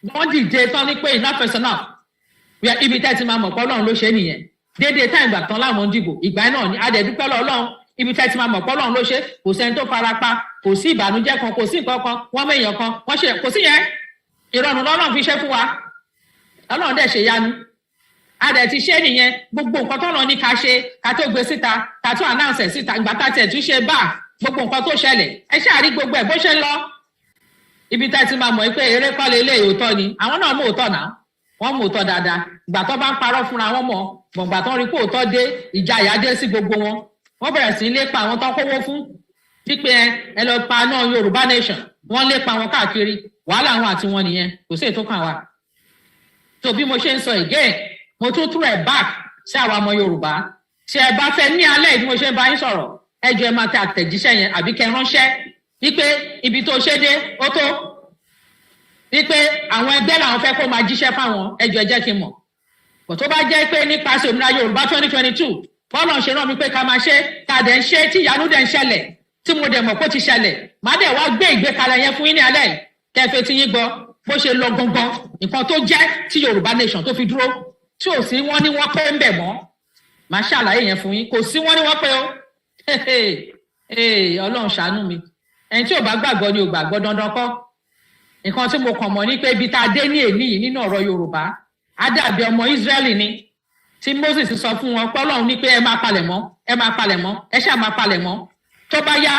wọ́n dìde tán ní pé enough is enough. Ibi tẹ́ ti máa mọ̀ pé Ọlọ́run ló ṣe é nìyẹn. Déédéé táìmù ìgbà tán láwọn ń dìbò, ìgbà náà ni adẹ̀dúpẹ́ lọ́wọ́. Ibi tẹ́ ti máa mọ̀ pé Ọlọ́run ló ṣe, kò sẹ́ni tó fara pa, kò sí ìbànújẹ́ kan, kò sí nǹkan kan, wọ́n mọ èèyàn kan wọ́n ṣe, kò sí yẹn. Ìrọ̀rùn lọ́lọ́run fi ṣe fún wa. Ọlọ́run dẹ̀ ṣe yanu, a dẹ̀ ti ṣe nìyẹn. Gbogbo nǹkan tó lọ ní ká ṣe, ká tó gbé síta, ká tó announce ẹ̀ síta, ìgbà tá tiẹ̀ tún ṣe bá gbogbo nǹkan tó ṣẹlẹ̀, ẹ ṣáà rí gbogbo ẹ̀ bó ṣe ń lọ. Ibi tá ti máa mọ̀ pé eré kọ́ lélẹ̀, òótọ́ ni. Àwọn náà mú òótọ́ náà, wọ́n mú òótọ́ dáadáa. Ìgbà tó bá ń parọ́ fúnra wọn mọ̀ gbọ̀ngbà tó ń rí pé òótọ́ dé, ìjayà dé sí gbogbo wọn, wọ́n bẹ̀rẹ̀ sí í lépa àwọn tó ń kówó fún pípé ẹ lọ pa náà Yorùbá nation. Wọ́n lépa wọn káàkiri. Wàhálà àwọn àti wọn nìyẹn, kò sí ètò kan wa. Tó bí mo ṣe ń sọ again, mo tún throw ẹ̀ back sí àwa ọmọ Yorùbá. Tí ẹ bá fẹ́ ní alẹ́ bí mo ṣe ń bá yín sọ̀rọ̀, ẹ jọ̀ọ́, ẹ máa tẹ àtẹ̀jíṣẹ́ yẹn àbí kẹ́ ránṣẹ́ wípé ibi tó ṣe dé ó tó, wípé àwọn ẹgbẹ́ làwọn fẹ́ kó máa jíṣẹ́ fáwọn. Ẹ jọ̀ọ́, ẹ jẹ́ kí n mọ̀ bọ̀. Tó bá jẹ́ pé nípasẹ̀ òmìnira Yorùbá 2022, bọ́lá ń ṣe rán mi pé ká máa ṣe, ká dẹ̀ ń ṣe, tí ìyanu dẹ̀ ń ṣẹlẹ̀, tí mo dẹ̀ mọ̀ kó ti ṣẹlẹ̀, má dẹ̀ wá gbé ìgbékalẹ̀ yẹn fún yín ní alẹ́ yìí, kẹfẹ́ tí yín gbọ́ bó ṣe lọ gangan, nǹkan tó jẹ́ tí Yorùbá nation tó fi dúró, tí ò sí wọ́n ní wọ́n pé ń bẹ̀ mọ́. Màá ṣàlàyé yẹn fún yín. Kò sí wọ́n ní wọ́n pé o. Ọlọ́run ṣàánú mi. Ẹni tí ò bá gbàgbọ́ ni ò gbàgbọ́, dandan kọ́. Nǹkan tí mo kàn mọ̀ ní pé ibi tá a dé ní èní yìí nínú ọ̀rọ̀ Yorùbá, á dàbí ọmọ Israẹli ni tí Moses sọ fún wọn pé Ọlọ́run ní pé ẹ máa palẹ̀ mọ́, ẹ máa palẹ̀ mọ́, ẹ ṣáà máa palẹ̀ mọ́, tó bá yá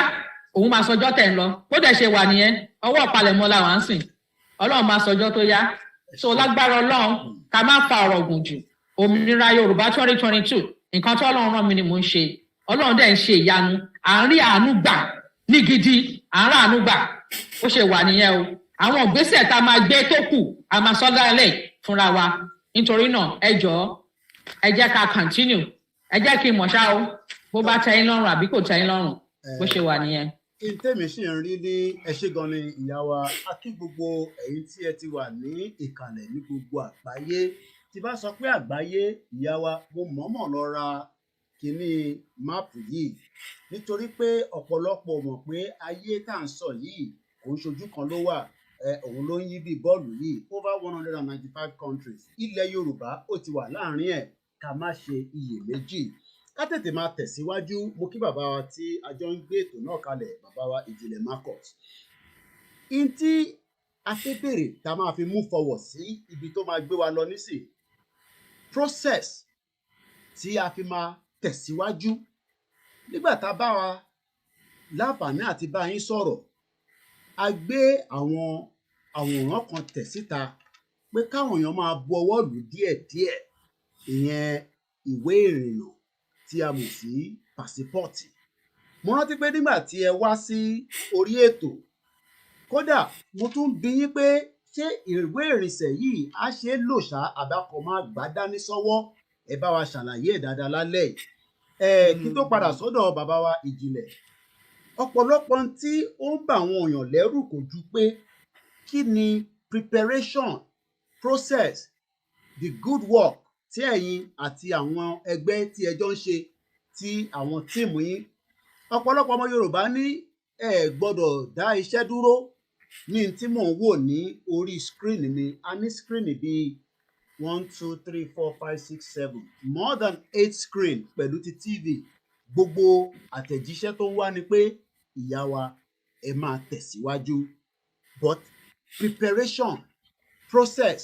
òun máa sọjọ́ tẹ̀ ń lọ. Bó dẹ̀ ṣe wà nìyẹn, ọwọ́ palẹ̀ mọ́ la wà ń sìn. Ọlọ́run máa sọjọ́ tó yá. So lágbára Ọlọ́run, ká má fa ọ̀rọ̀ gùn jù, òmìnira Yorùbá 2022, nǹkan tó Ọlọ́run rán mi ni mò ń ṣe. Ọlọ́run dẹ̀ ń ṣe ìyanu, à ń rí àánú gbà ní gidi, à ń rí àánú gbà. Ó ṣe wà nìyẹn o. Àwọn ìgbésẹ̀ tá a máa gbé tó kù, a máa sọ dálẹ̀ fúnra wa. Nítorí náà, ẹ jọ̀ọ́, ẹ jẹ́ ká continue. Ẹ jẹ́ kí n mọ̀ ṣá o, bó bá tẹ́ yín lọ́rùn àbí kò tẹ́ yín lọ́rùn, bó ṣe wà nìyẹn.
Kí n tèmi sì ń rí ní, ẹ ṣé gan ni, ìyá wa. A kí gbogbo ẹ̀yin tí ẹ ti wà ní ìkàlẹ̀ ní gbogbo àgbáyé. Tí bá sọ pé àgbáyé, ìyá wa, mo mọ̀ọ́mọ̀ lọ ra kínní map yìí nítorí pé ọ̀pọ̀lọpọ̀ mọ̀ pé ayé tá à ń sọ yìí kò ń ṣojú kan ló wà. Ẹ òun ló ń yí bí bọ́ọ̀lù yìí, over 195 countries. Ilẹ̀ Yorùbá ó ti wà láàrin ẹ̀, ká má ṣe iyèméjì, ká tètè máa tẹ̀síwájú. Mo kí bàbá wa tí a jọ ń gbé ètò náà kalẹ̀, bàbá wa Ìjìnlẹ̀ Marcus. In tí a fẹ́ bèrè tá a máa fi move forward sí ibi tó máa gbé wa lọ nísìn, process tí a fi máa tẹ̀síwájú, nígbà tá a bá wa láǹfààní àti bá yín sọ̀rọ̀, a gbé àwọn àwòrán kan tẹ̀ síta pé káwọn èèyàn máa bu ọwọ́ lù díẹ̀díẹ̀, ìyẹn ìwé ìrìnnà tí a mọ̀ sí pàsípọ́ọ̀tì. Mo rántí pé nígbà tí ẹ wá sí orí ètò, kódà mo tún bi yín pé ṣé ìwé ìrìnsẹ̀ yìí á ṣe é lò ṣá, àbákọ máa gbà dání sọ́wọ́. Ẹ bá wa ṣàlàyé ẹ̀ dáadáa lálẹ́ yìí. Ẹ kí tó padà sọ́dọ̀ bàbá wa ìjìnlẹ̀, ọ̀pọ̀lọpọ̀ ohun tí ó ń bà àwọn èèyàn lẹ́rù kò ju pé kí ni preparation process, the good work tí ẹ̀yin àti àwọn ẹgbẹ́ tí ẹ jọ ń ṣe, tí àwọn team yín. Ọ̀pọ̀lọpọ̀ ọmọ Yorùbá ní ẹ gbọ́dọ̀ dá iṣẹ́ dúró. Ní tí mò ń wò ní orí screen mi, a ní screen bíi one, two, three, four, five, six, seven, more than eight screen pẹ̀lú ti TV. Gbogbo àtẹ̀jíṣẹ́ tó ń wá ni pé ìyá wa, ẹ máa tẹ̀síwájú, but preparation process,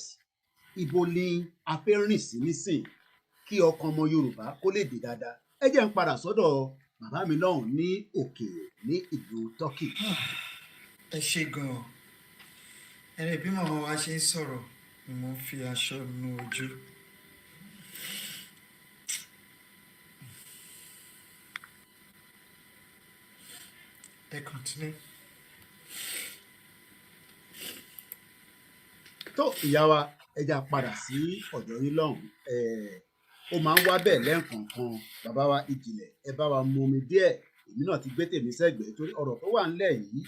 ibo ni a fẹ́ rìn sí nísìn kí ọkàn ọmọ Yorùbá kó lè dé dáadáa? Ẹ jẹ́ ń padà sọ́dọ̀ bàbá mi lọ́hùn ní òkèèrè ní ìlú Turkey.
Ẹ ṣe gan-an. Ẹni bí màmá wa ṣe ń sọ̀rọ̀ ni mo ń fi aṣọ nu ojú. Ẹ continue.
Tó ìyá wa, ẹ já padà sí ọ̀dọ̀ yín lọ́hùn. Ó máa ń wá bẹ́ẹ̀ lẹ́ẹ̀kọ̀ọ̀kan. Bàbá wa ìjìnlẹ̀, ẹ bá wa mu omi díẹ̀. Èmi náà ti gbé tèmi sẹ́gbẹ̀ẹ́ torí ọ̀rọ̀ tó wà ńlẹ̀ yìí,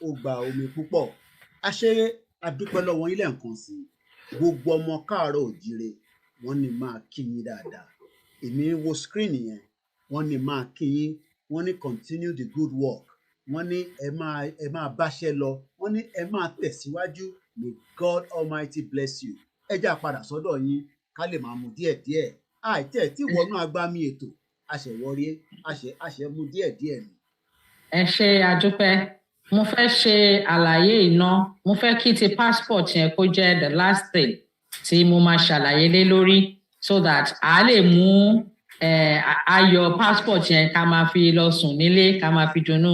ó gba omi púpọ̀. A ṣe adúpẹ́ lọ́wọ́ yín lẹ́ẹ̀kan sí i. Gbogbo ọmọ káàárọ̀ òjíire, wọ́n ní máa kí yín dáadáa. Èmi ń wo screen yẹn, wọ́n ní máa kí yín, wọ́n ní continue the good work, wọ́n ní ẹ máa báṣẹ́ lọ, wọ́n ní ẹ máa tẹ̀síwájú. May God Almighty bless you. Ẹ já padà sọ́dọ̀ yín ká lè máa mú díẹ̀díẹ̀. Àìtẹ́ tí wọnú agbami ètò àṣẹwọrí àṣẹ àṣẹ mú díẹ̀díẹ̀ ni.
Ẹ ṣe, àdúpẹ́. Mo fẹ́ ṣe àlàyé iná. Mo fẹ́ kí ti passport yẹn kó jẹ́ the last thing tí mo máa ṣàlàyé lé lórí, so that a lè mú ayọ̀ passport yẹn ká máa fi lọ sùn nílé, ká máa fi dunnú.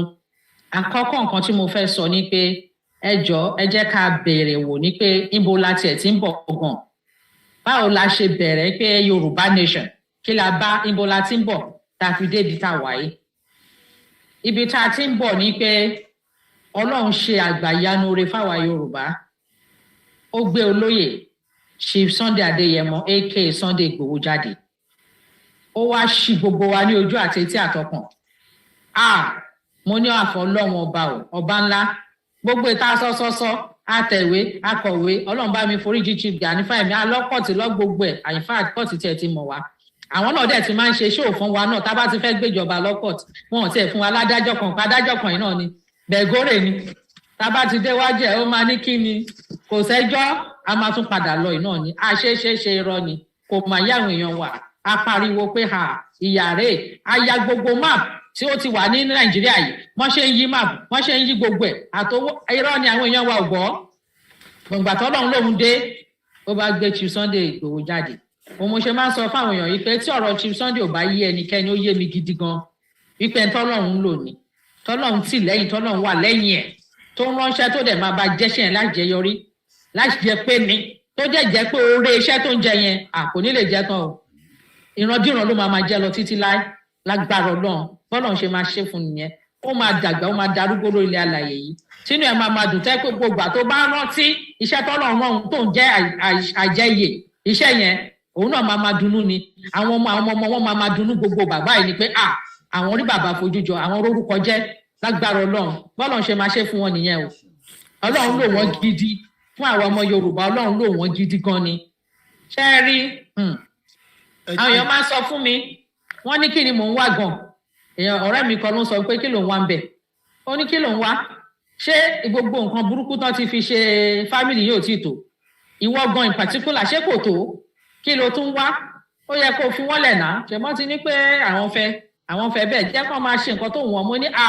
Àkọ́kọ́ nǹkan tí mo fẹ́ sọ ni pé ẹ jọ̀ọ́, ẹ jẹ́ ká béèrè wò ní pé níbo la tiẹ̀ ti ń bọ̀ gan, báwo la ṣe bẹ̀rẹ̀ pé Yorùbá nation, kí la bá, níbo la ti ń bọ̀ tá a fi débi tá a wà yìí. Ibi tá a ti ń bọ̀ ni pé Ọlọ́run ṣe àgbàyanu oore fáwa Yorùbá. Ó gbé olóyè Chief Sunday Adéyẹmọ, aka Sunday Ìgbòho, jáde. Ó wá ṣí gbogbo wa ní ojú àti etí àtọkàn. Ah, mo ní àfọ Ọlọ́run ọba o, ọba ńlá. Gbogbo ìta sọsọsọ, àtẹ̀wé, akọ̀wé, Ọlọ́run bá mi foríjì Chief Gani Fáyẹmí, alọ́kọ̀tì lọ gbogbo ẹ̀. Àyìnfà kọ́ọ̀tì tiẹ̀ ti mọ̀ wá. Àwọn náà dẹ̀ ti máa ń ṣe ṣóò fún wa náà. Tá a bá ti fẹ́ gbéjọba lọ́kọ̀tì, wọn ò tiẹ̀ fún wa ládájọ́ kan. Adájọ́ kan yìí náà ni bẹ̀górè ni. Tá a bá ti déwájú ẹ̀, ó máa ní kí ni, kò sẹ́jọ́, a máa tún padà lọ yìí náà ni. Àṣeṣeṣe irọ́ ni, kò mà yá àwọn èèyàn wa. A pariwo pé ha, ìyà rèé. A ya gbogbo map tí ó ti wà ní Nàìjíríà yìí, wọ́n ṣe ń yí map, wọ́n ṣe ń yí gbogbo ẹ̀ àtọwọ́. Irọ́ ni, àwọn èèyàn wa ò gbọ́. Gbọ̀ngbà tọ́lọ́run lòun dé, ó bá gbé Chief Sunday Ìgbòho jáde. Òun mo ṣe máa ń sọ fáwọn èèyàn yìí pé tí ọ̀rọ̀ Chief Sunday ò bá yé ẹnikẹ́ni, ó yé mi gidi gan wípé ẹni tọ́lọ́run ń lò ní, tọ́lọ́run tì lẹ́yìn, tọ́lọ́run wà lẹ́yìn ẹ̀, tó ń ránṣẹ́, tó dẹ̀ máa bá jẹ́ṣẹ́ yẹn láti jẹyọrí, láti jẹ pé ni tó jẹ́ jẹ́ pé oore iṣẹ́ tó ń jẹ yẹn à kò ní lè jẹ tán o. Ìrandíran ló máa máa jẹ lọ títí láé lágbára Ọlọ́run. Bọ́lọ́run ṣe máa ṣe fún nìyẹn. Ó máa dàgbà, ó máa darúgbó lórí ilẹ̀ alàyè yìí, tínú ẹ̀ máa máa dùn, tẹ́ pé gbogbo àtó bá rántí iṣẹ́ tọ́lọ́run rán òun tó ń jẹ́ àjẹyè iṣẹ́ yẹn, òun náà máa máa dunnú ni. Àwọn ọmọ, àwọn ọmọ wọn máa máa dunnú gbogbo bàbá yìí ni pé à àwọn rí bàbá fojú jọ, àwọn orúkọ jẹ́ lágbára Ọlọ́run. Bọ́lọ́run ṣe máa ṣe fún wọn nìyẹn o. Ọlọ́run lò wọ́n gidi fún àwọn ọmọ Yorùbá. Ọlọ́run lò wọ́n gidi gan ni. Ṣé ẹ rí, àwọn èèyàn máa ń sọ fún mi, wọ́n ní kí ni mò ń wá gan. Èèyàn ọ̀rẹ́ mi kan ló ń sọ pé kí ló ń wá ń bẹ̀. Ó ní kí ló ń wá, ṣé gbogbo nǹkan burúkú tán ti fi ṣe family yóò tí tó ìwọ gan in particular, ṣé kò tó? Kí ló tún wá? Ó yẹ kó fi wọ́n lẹ̀ náà. Ṣèmọ́ ti ní pé àwọn fẹ́ bẹ́ẹ̀, jẹ́ kó máa ṣe nǹkan tó wù wọ́n. Mo ní à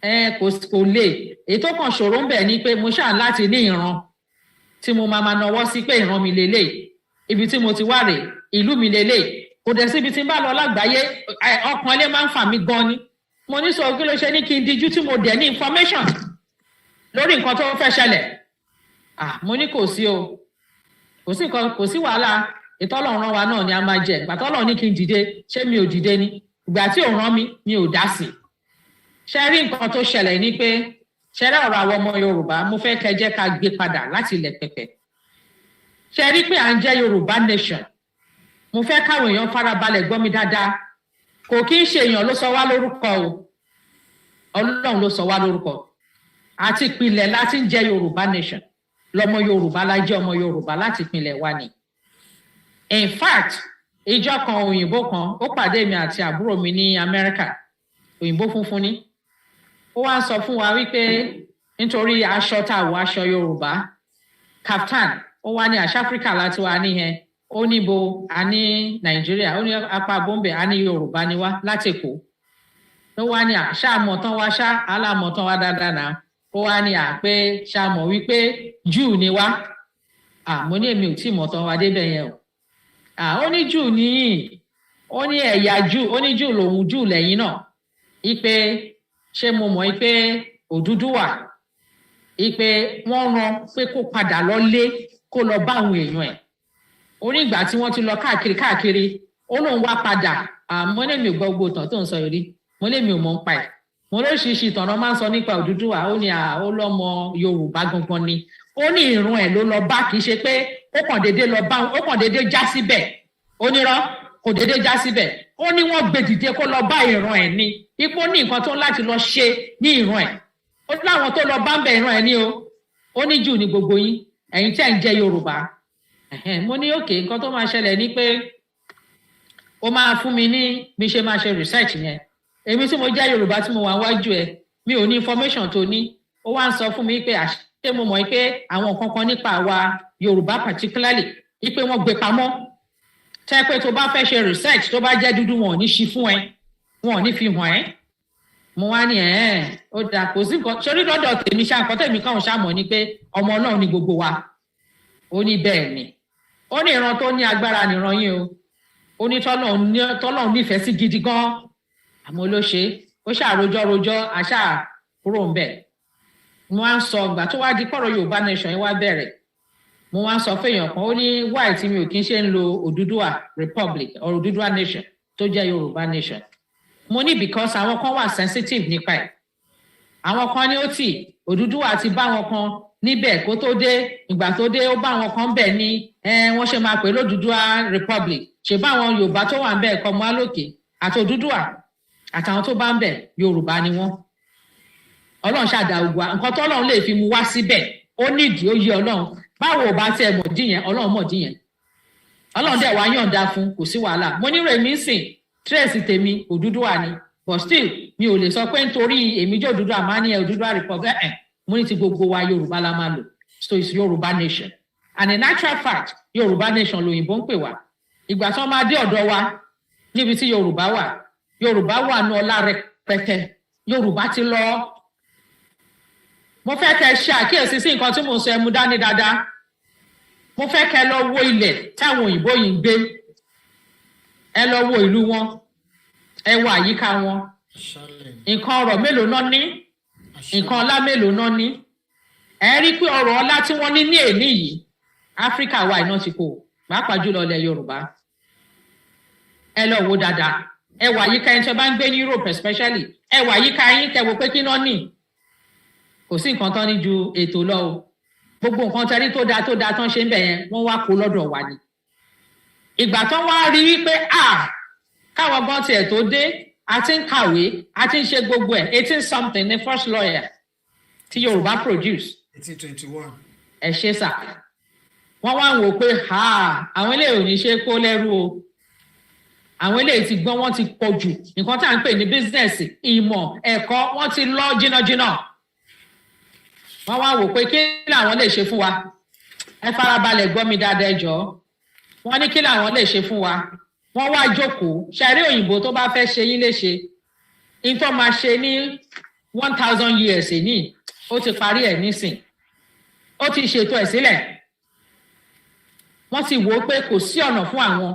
ẹ kò lè. Èyí tó kàn ṣòro ń bẹ̀ ni pé mo ṣáà láti ní ìran tí mo máa máa nawọ́ sí pé ìran mi lélẹ̀, ibi tí mo ti wá rèé, ìlú mi lélẹ̀. Kò dẹ̀ síbi tí n bá lọ lágbàáyé, ọkàn ilé máa ń fà mí gan ni. Mo ní sọ kí ló ṣe ní kí n dijú tí mo dẹ̀ ní information lórí nǹkan tó fẹ́ ṣẹlẹ̀. Ah, mo ní kò sí o, kò sí nǹkan, kò sí wàhálà. Ìtọ́lọ́run rán wa náà ni a máa jẹ. Ìgbà tọ́lọ́run ní kí n dìde, ṣé mi ò dìde ni? Ìgbà tí ò rán mi, mi ò dá sí. Ṣe rí nǹkan tó ṣẹlẹ̀ ni pé, ṣe rí ọ̀rọ̀ àwọn ọmọ Yorùbá, mo fẹ́ kẹ́ jẹ́ ká gbé padà láti ilẹ̀ pẹ̀pẹ̀. Ṣe rí pé à ń jẹ́ Yorùbá nation, mo fẹ́ káwọn èèyàn farabalẹ̀ gbọ́ mi dáadáa. Kò kí ń ṣe èèyàn ló sọ wá lórúkọ o, Ọlọ́run ló sọ wá lórúkọ. Àti ìpìlẹ̀ láti ń jẹ́ Yorùbá nation lọmọ Yorùbá la jẹ́, ọmọ Yorùbá láti ìpìlẹ̀ wa ni. In fact, ìjọ kan, òyìnbó kan ó pàdé mi àti àbúrò mi ní Amẹ́ríkà. Òyìnbó funfun ni. Ó wá ń sọ fún wa wípé nítorí aṣọ tá a wọ, aṣọ Yorùbá, kaftan, ó wá ní àṣà Áfíríkà láti wá níyẹn. Ó ní bo a ní Nàìjíríà, ó ní apá bọ́m̀bẹ̀, a ní Yorùbá ni wá láti Èkó. Ó wá ní àṣà àmọ̀tán wa ṣá alámọ̀tán wa dáadáa náà. Ó wá ní à pé ṣàmọ̀ wípé Júù ni wá. Mo ní èmi ò tí ì mọ̀tán wa débẹ̀ yẹn o. Ó ní Júù níyìn, ó ní ẹ̀yà Júù, ó ní Júù lòun, Júù lẹ́yìn náà. Ipe ṣé mo mọ̀ pé Odùduwà, ipe wọ́n rán pé kó padà lọ lé, kó lọ bá àwọn èèyàn ẹ̀. Ó ní ìgbà tí wọ́n ti lọ káàkiri káàkiri, ó lóun wá padà. Àmọ́ lèmi ò gbọ́ gbogbo ìtàn tó ń sọ yìí rí. Mo lèmi ò mọ̀ ń pa ẹ̀. Mo lóríṣiríṣi ìtàn náà máa ń sọ nípa Odùduwà. Ó ní ó lọ́mọ Yorùbá gangan ni. Ó ní ìrun ẹ̀ ló lọ bá, kì í ṣe pé ó kàn déédéé lọ bá, ó kàn déédéé já síbẹ̀. Ó nírọ́, kò déédéé já síbẹ̀. Ó ní wọ́n gbé dìde kó lọ bá ìran ẹ̀ ní ipò, ní nǹkan tó ń láti lọ ṣe ní ìran ẹ̀. Ó láwọn tó lọ bá ń bẹ ìran ẹ̀ ní o. Ó ní Júù ní gbogbo yín, ẹ̀yin tẹ́ ń jẹ́ Yorùbá. Mo ní òkè, nǹkan tó máa ṣẹlẹ̀ ni pé ó máa fún mi ní bí ṣe máa ṣe research yẹn. Èmi tí mo jẹ́ Yorùbá tí mo wà wájú ẹ, mi ò ní information tó ní. Ó wá ń sọ fún mi pé àṣé mo mọ̀ pé àwọn nǹkan kan nípa àwa Yorùbá particularly, wípé wọ́n gbé pamọ́, tẹ́ pé tó bá fẹ́ ṣe research, tó bá jẹ́ dúdú, wọn ò ní ṣí fún ẹ, wọn ò ní fi hàn ẹ́. Mo wá ní ẹ̀ ó dáa, kò sí nǹkan sórí lọ́dọ̀ tèmi ṣá. Nǹkan tèmi káwọn ṣá mọ̀ ni pé ọmọ Ọlọ́run ni gbogbo wa. Ó ní bẹ́ẹ̀ ni. Ó ní ìran tó ní agbára nìran yín o. Ó ní tọ́lọ́run nífẹ̀ẹ́ sí gidi gan. Àmọ́ ló ṣe ó ṣàròjọ́ rojọ́, àṣà kúrò ń bẹ̀. Mo wá ń sọ ìgbà tó wá di kọ́rọ̀ Yorùbá nation yẹn wá bẹ̀rẹ̀, mo wá ń sọ fẹ́yàn kan, ó ní why tí mi ò kí ń ṣe ń lo Odùduwà Republic or Odùduwà nation tó jẹ́ Yorùbá nation. Mo ní because àwọn kan wà sensitive nípa ẹ̀. Àwọn kan ní ó tì Odùduwà ti bá wọn kan níbẹ̀ kó tó dé. Ìgbà tó dé, ó bá wọn kan bẹ̀ ní wọ́n ṣe máa pè lódùduwà Republic, ṣe bá àwọn Yorùbá tó wà ń bẹ̀ kọ́ mọ́ alókè àti Odùduwà àtàwọn tó bá ń bẹ̀, Yorùbá ni wọ́n. Ọlọ́run ṣàdá ogun nǹkan tó Ọlọ́run lè fi mu wá síbẹ̀, ó nídìí, ó yé Ọlọ́run. Báwo ò bá tiẹ̀ mọ̀ dí yẹn, Ọlọ́run mọ̀ dí yẹn. Ọlọ́run dẹ̀ wá yọ̀ǹda fún, kò sí wàhálà. Mo ní rèmí sìn trace tèmi Odùduwà ni, but still mi ò lè sọ pé nítorí èmi jẹ́ Odùduwà máa ní Odùduwà Republic. Ẹ̀ mo ní ti gbogbo wa Yorùbá la máa lò. So it's Yorùbá nation, and in actual fact, Yorùbá nation lòyìnbó ń pè wá. Ìgbà tí wọ́n máa dé ọ̀dọ̀ wa níbi tí Yorùbá wà, Yorùbá wà ní ọlá rẹpẹtẹ. Yorùbá ti lọ. Mo fẹ́ kẹ́ ṣe àkíyèsí sí nǹkan tí mo sọ, ẹ mú dání dáadáa. Mo fẹ́ kẹ́ lọ wo ilẹ̀ táwọn òyìnbó yìí ń gbé. Ẹ lọ wo ìlú wọn, ẹ wo àyíká wọn. Nǹkan ọrọ̀ mélòó náà ní? Nǹkan ọlá mélòó náà ní? Ẹ rí pé ọrọ̀ ọlá tí wọ́n ní ní èní yìí, Áfíríkà wa iná ti kó, pàápàá jùlọ ilẹ̀ Yorùbá. Ẹ lọ wo dáadáa, ẹ wà àyíká. Ẹni tí wọ́n bá ń gbé ní Europe especially, ẹ wà àyíká yín, kẹ́ wo pé kí náà ní. Kò sí nǹkan tán ní ju ètò lọ o. Gbogbo nǹkan tẹ́rí tó dáa tó dáa tán ṣe ń bẹ̀ yẹn, wọ́n wá kó lọ́dọ̀ wa ni. Ìgbà tán wá rí wípé à káwọn gan tiẹ̀ tó dé, a ti ń kàwé, a ti ń ṣe gbogbo ẹ̀. 18 something ní first lawyer tí Yorùbá produce.
1821.
Ẹ ṣe sà. Wọ́n wá ń wò pé àwọn eléyìí ò ní ṣe kó lẹ́rú o. Àwọn eléyìí ti gbọ́n, wọ́n ti pọ̀ jù. Nǹkan tá à ń pè ní business, ìmọ̀ ẹ̀kọ́, wọ́n ti lọ jìnnàjìnnà. Wọ́n wá wò pé kí làwọn lè ṣe fún wa. Ẹ farabalẹ̀ gbọ́ mi dáadáa, ẹ jọ̀ọ́. Wọ́n ní kí làwọn lè ṣe fún wa. Wọ́n wá jókòó. Ṣàrí òyìnbó tó bá fẹ́ ṣe yín léṣe, in tó máa ṣe ní 1,000 years ní, ó ti parí ẹ̀ nísìn, ó ti ṣètò ẹ̀ sílẹ̀. Wọ́n ti wò ó pé kò sí ọ̀nà fún àwọn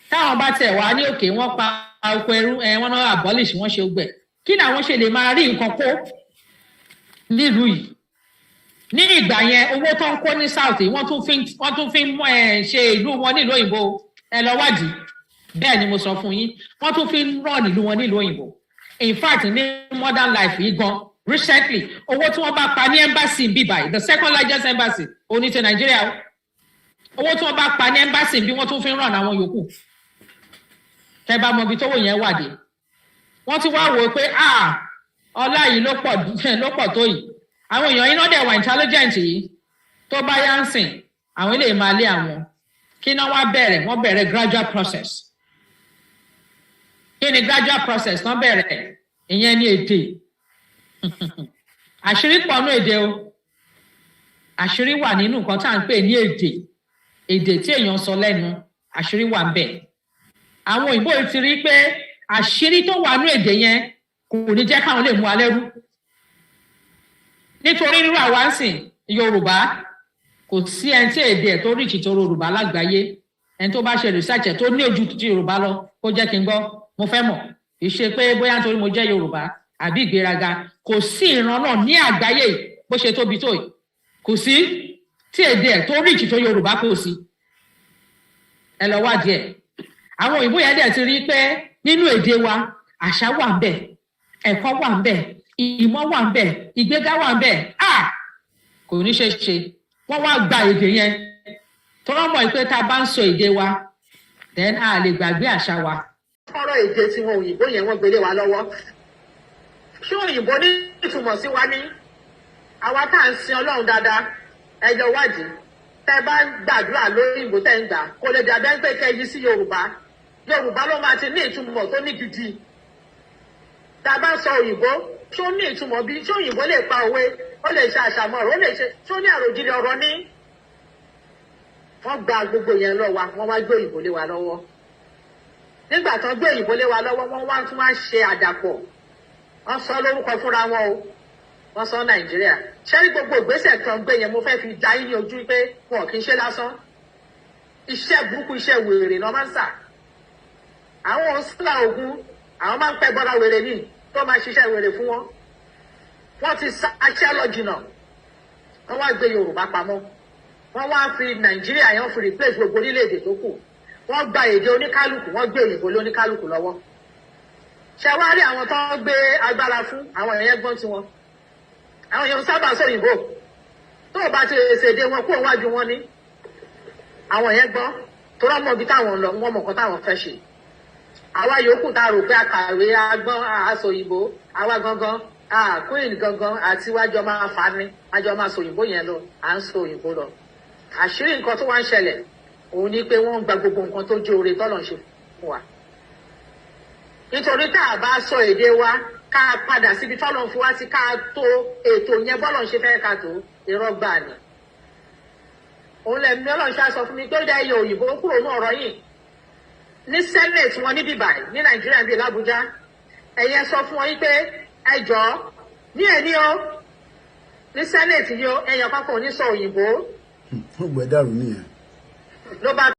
táwọn bá tẹ̀ wá ní òkè. Wọ́n pa oko ẹrú ẹ, wọ́n náà abolish, wọ́n ṣe gbẹ̀. Kí làwọn ṣe lè máa rí nǹkan kó nílùú yìí? Ní ìgbà yẹn, owó tó ń kó ní south, wọ́n tún fi ń ṣe ìlú wọn nílùú òyìnbó. Ẹ lọ wádìí, bẹ́ẹ̀ ni mo sọ fún yín. Wọ́n tún fi ń rán ìlú wọn nílùú òyìnbó. In fact, ní modern life yìí gan, recently, owó tí wọ́n bá pa ní embassy bí báyìí, the second largest embassy oní ti Nàìjíríà o, owó tí wọ́n bá pa ní embassy bí, wọ́n tún fi ń ràn àwọn yòókù. Tẹ́ bá mọ ibi tówó yẹn wà dé, wọ́n ti wá wò ó pé, ah, ọlá yìí ló pọ̀ tó yìí, àwọn èèyàn yìí náà dẹ̀ wà intelligent yìí, tó bá yá ń sìn, àwọn eléyìí máa lé àwọn. Kí náà wá bẹ̀rẹ̀? Wọ́n bẹ̀rẹ̀ gradual process. Kí ni gradual process náà bẹ̀rẹ̀? Ìyẹn ní èdè. Àṣírí pọ̀ nú èdè o. Àṣírí wà nínú nǹkan tá à ń pè ní èdè. Èdè tí èèyàn sọ lẹ́nu, àṣírí wà ń bẹ̀. Àwọn òyìnbó yìí ti rí pé àṣírí tó wà nú èdè yẹn kò ní jẹ́ káwọn lè mú alẹ́ rú, nítorí nírú àwa ń sìn, Yorùbá, kò sí ẹni tí èdè ẹ̀ tó rich tó Yorùbá lágbàáyé. Ẹni tó bá ṣe research ẹ̀ tó ní ojú ti Yorùbá lọ, kó jẹ́ kí n gbọ́, mo fẹ́ mọ̀. Kì í ṣe pé bóyá nítorí mo jẹ́ Yorùbá àbí ìgbéraga. Kò sí ìran náà ní àgbáyé bó ṣe tóbi tó yìí, kò sí tí èdè ẹ̀ tó rich tó Yorùbá, kò sí. Ẹ lọ wádìí ẹ̀. Àwọn òyìnbó yẹn dẹ̀ ti rí i pé nínú èdè wa, àṣà wà ń bẹ̀, ẹ̀kọ́ wà ń bẹ̀, ìmọ̀ wà ń bẹ̀, ìgbéga wà ń bẹ̀. À kò ní ṣe ṣe. Wọ́n wá gba èdè yẹn tọ́rọ́ mọ̀ pé tá a bá ń sọ èdè wa, then a lè gbàgbé àṣà wa.
Ọ̀rọ̀ èdè tiwọn, òyìnbó yẹn, wọ́n gbélé wa lọ́wọ́. Ṣé òyìnbó ní ìtumọ̀ sí wa ní àwa tá à ń sin Ọlọ́run dáadáa? Ẹ jọ wádìí. Tẹ́ bá ń gbàdúrà lóyìnbó, tẹ́ ń gbà, kò lè dàbẹ́ pé kẹ́ yí sí Yorùbá. Yorùbá ló máa ti ní ìtumọ̀ tó ní gidi. Tá a bá sọ òyìnbó, ṣó ní ìtumọ̀ bí? Ṣé òyìnbó lè pa òwe? Ó lè ṣe àṣàmọ̀ ọ̀rọ̀? Ó lè ṣe? Ṣó ní àròjinlẹ̀ ọ̀rọ̀ ní? Wọ́n gba gbogbo yẹn lọ wa, wọ́n wá gbé òyìnbó lé wa lọ́wọ́. Nígbà tán gbé òyìnbó lé wa lọ́wọ́, wọ́n wá tún wá ṣe àdàpọ̀, wọ́n sọ lórúkọ fúnra wọn o, wọ́n sọ Nàìjíríà. Ṣé ní gbogbo ìgbésẹ̀ kan gbé yẹn, mo fẹ́ fi dá yín ní ojú pé wọn kì í ṣe lásán. Iṣẹ́ burúkú, iṣẹ́ wèrè náà máa ń sà. Àwọn ò ń sá ogun, àwọn máa ń pẹ́ bọ́lá wèrè ní tó máa ṣiṣẹ́ wèrè fún wọn. Wọ́n ti sá aṣẹ́ lọ jìnnà. Wọ́n wá gbé Yorùbá pamọ́, wọ́n wá fi Nàìjíríà yẹn fi replace gbogbo orílẹ̀-èdè tó kù. Wọ́n gba èdè oníkálukú, wọ́n gbé òyìnbó lóníkálukú lọ́wọ́. Ṣe wá rí àwọn tó ń gbé agbára fún àwọn èèyàn gbọ́n tiwọn, àwọn èèyàn sábà sọ òyìnbó. Tó o bá ti ṣèdè wọn kó wájú wọn ní àwọn yẹn gbọ́n tó rọ́ mọ ibi táwọn ń lọ, wọ́n mọ̀ nǹkan táwọn fẹ́ ṣe. Àwa yòókù tá a rò pé a kàwé, agbọ́n, aṣọ òyìnbó, àwa gangan queen gangan àti wájọ máa fa ni wájọ máa sọ òyìnbó yẹn lọ, à ń sọ òyìnbó lọ. Àṣírí nǹkan tó wá ń ṣẹlẹ̀ òun ni pé wọ́n ń gba gbogbo nǹkan tó jẹ́ oore tọ́lọ̀ ń ṣe fún wa, nítorí tá a bá sọ èdè wa, ká a padà síbi tọ́lọ̀ ń fi wá sí, ká a tó ètò yẹn bọ́lọ̀ ń ṣe fẹ́ ká tó, irọ́ gbà ni. Òun lẹ̀mí Ọlọ́run ṣá sọ fún mi pé ó dá iye òyìnbó kúrò ní ọ̀rọ̀ yìí ní senate wọn níbí báyìí ní Nàìjíríà bíi l'Ábújá. Ẹ̀yẹ sọ fún wọn yìí pé ẹ jọ̀ọ́, ní ẹ̀ní o, ní senate yìí o, ẹ̀yàn kankan ò ní sọ òyìnbó.
Ó gbẹ dàrú nìyẹn.
Ló bá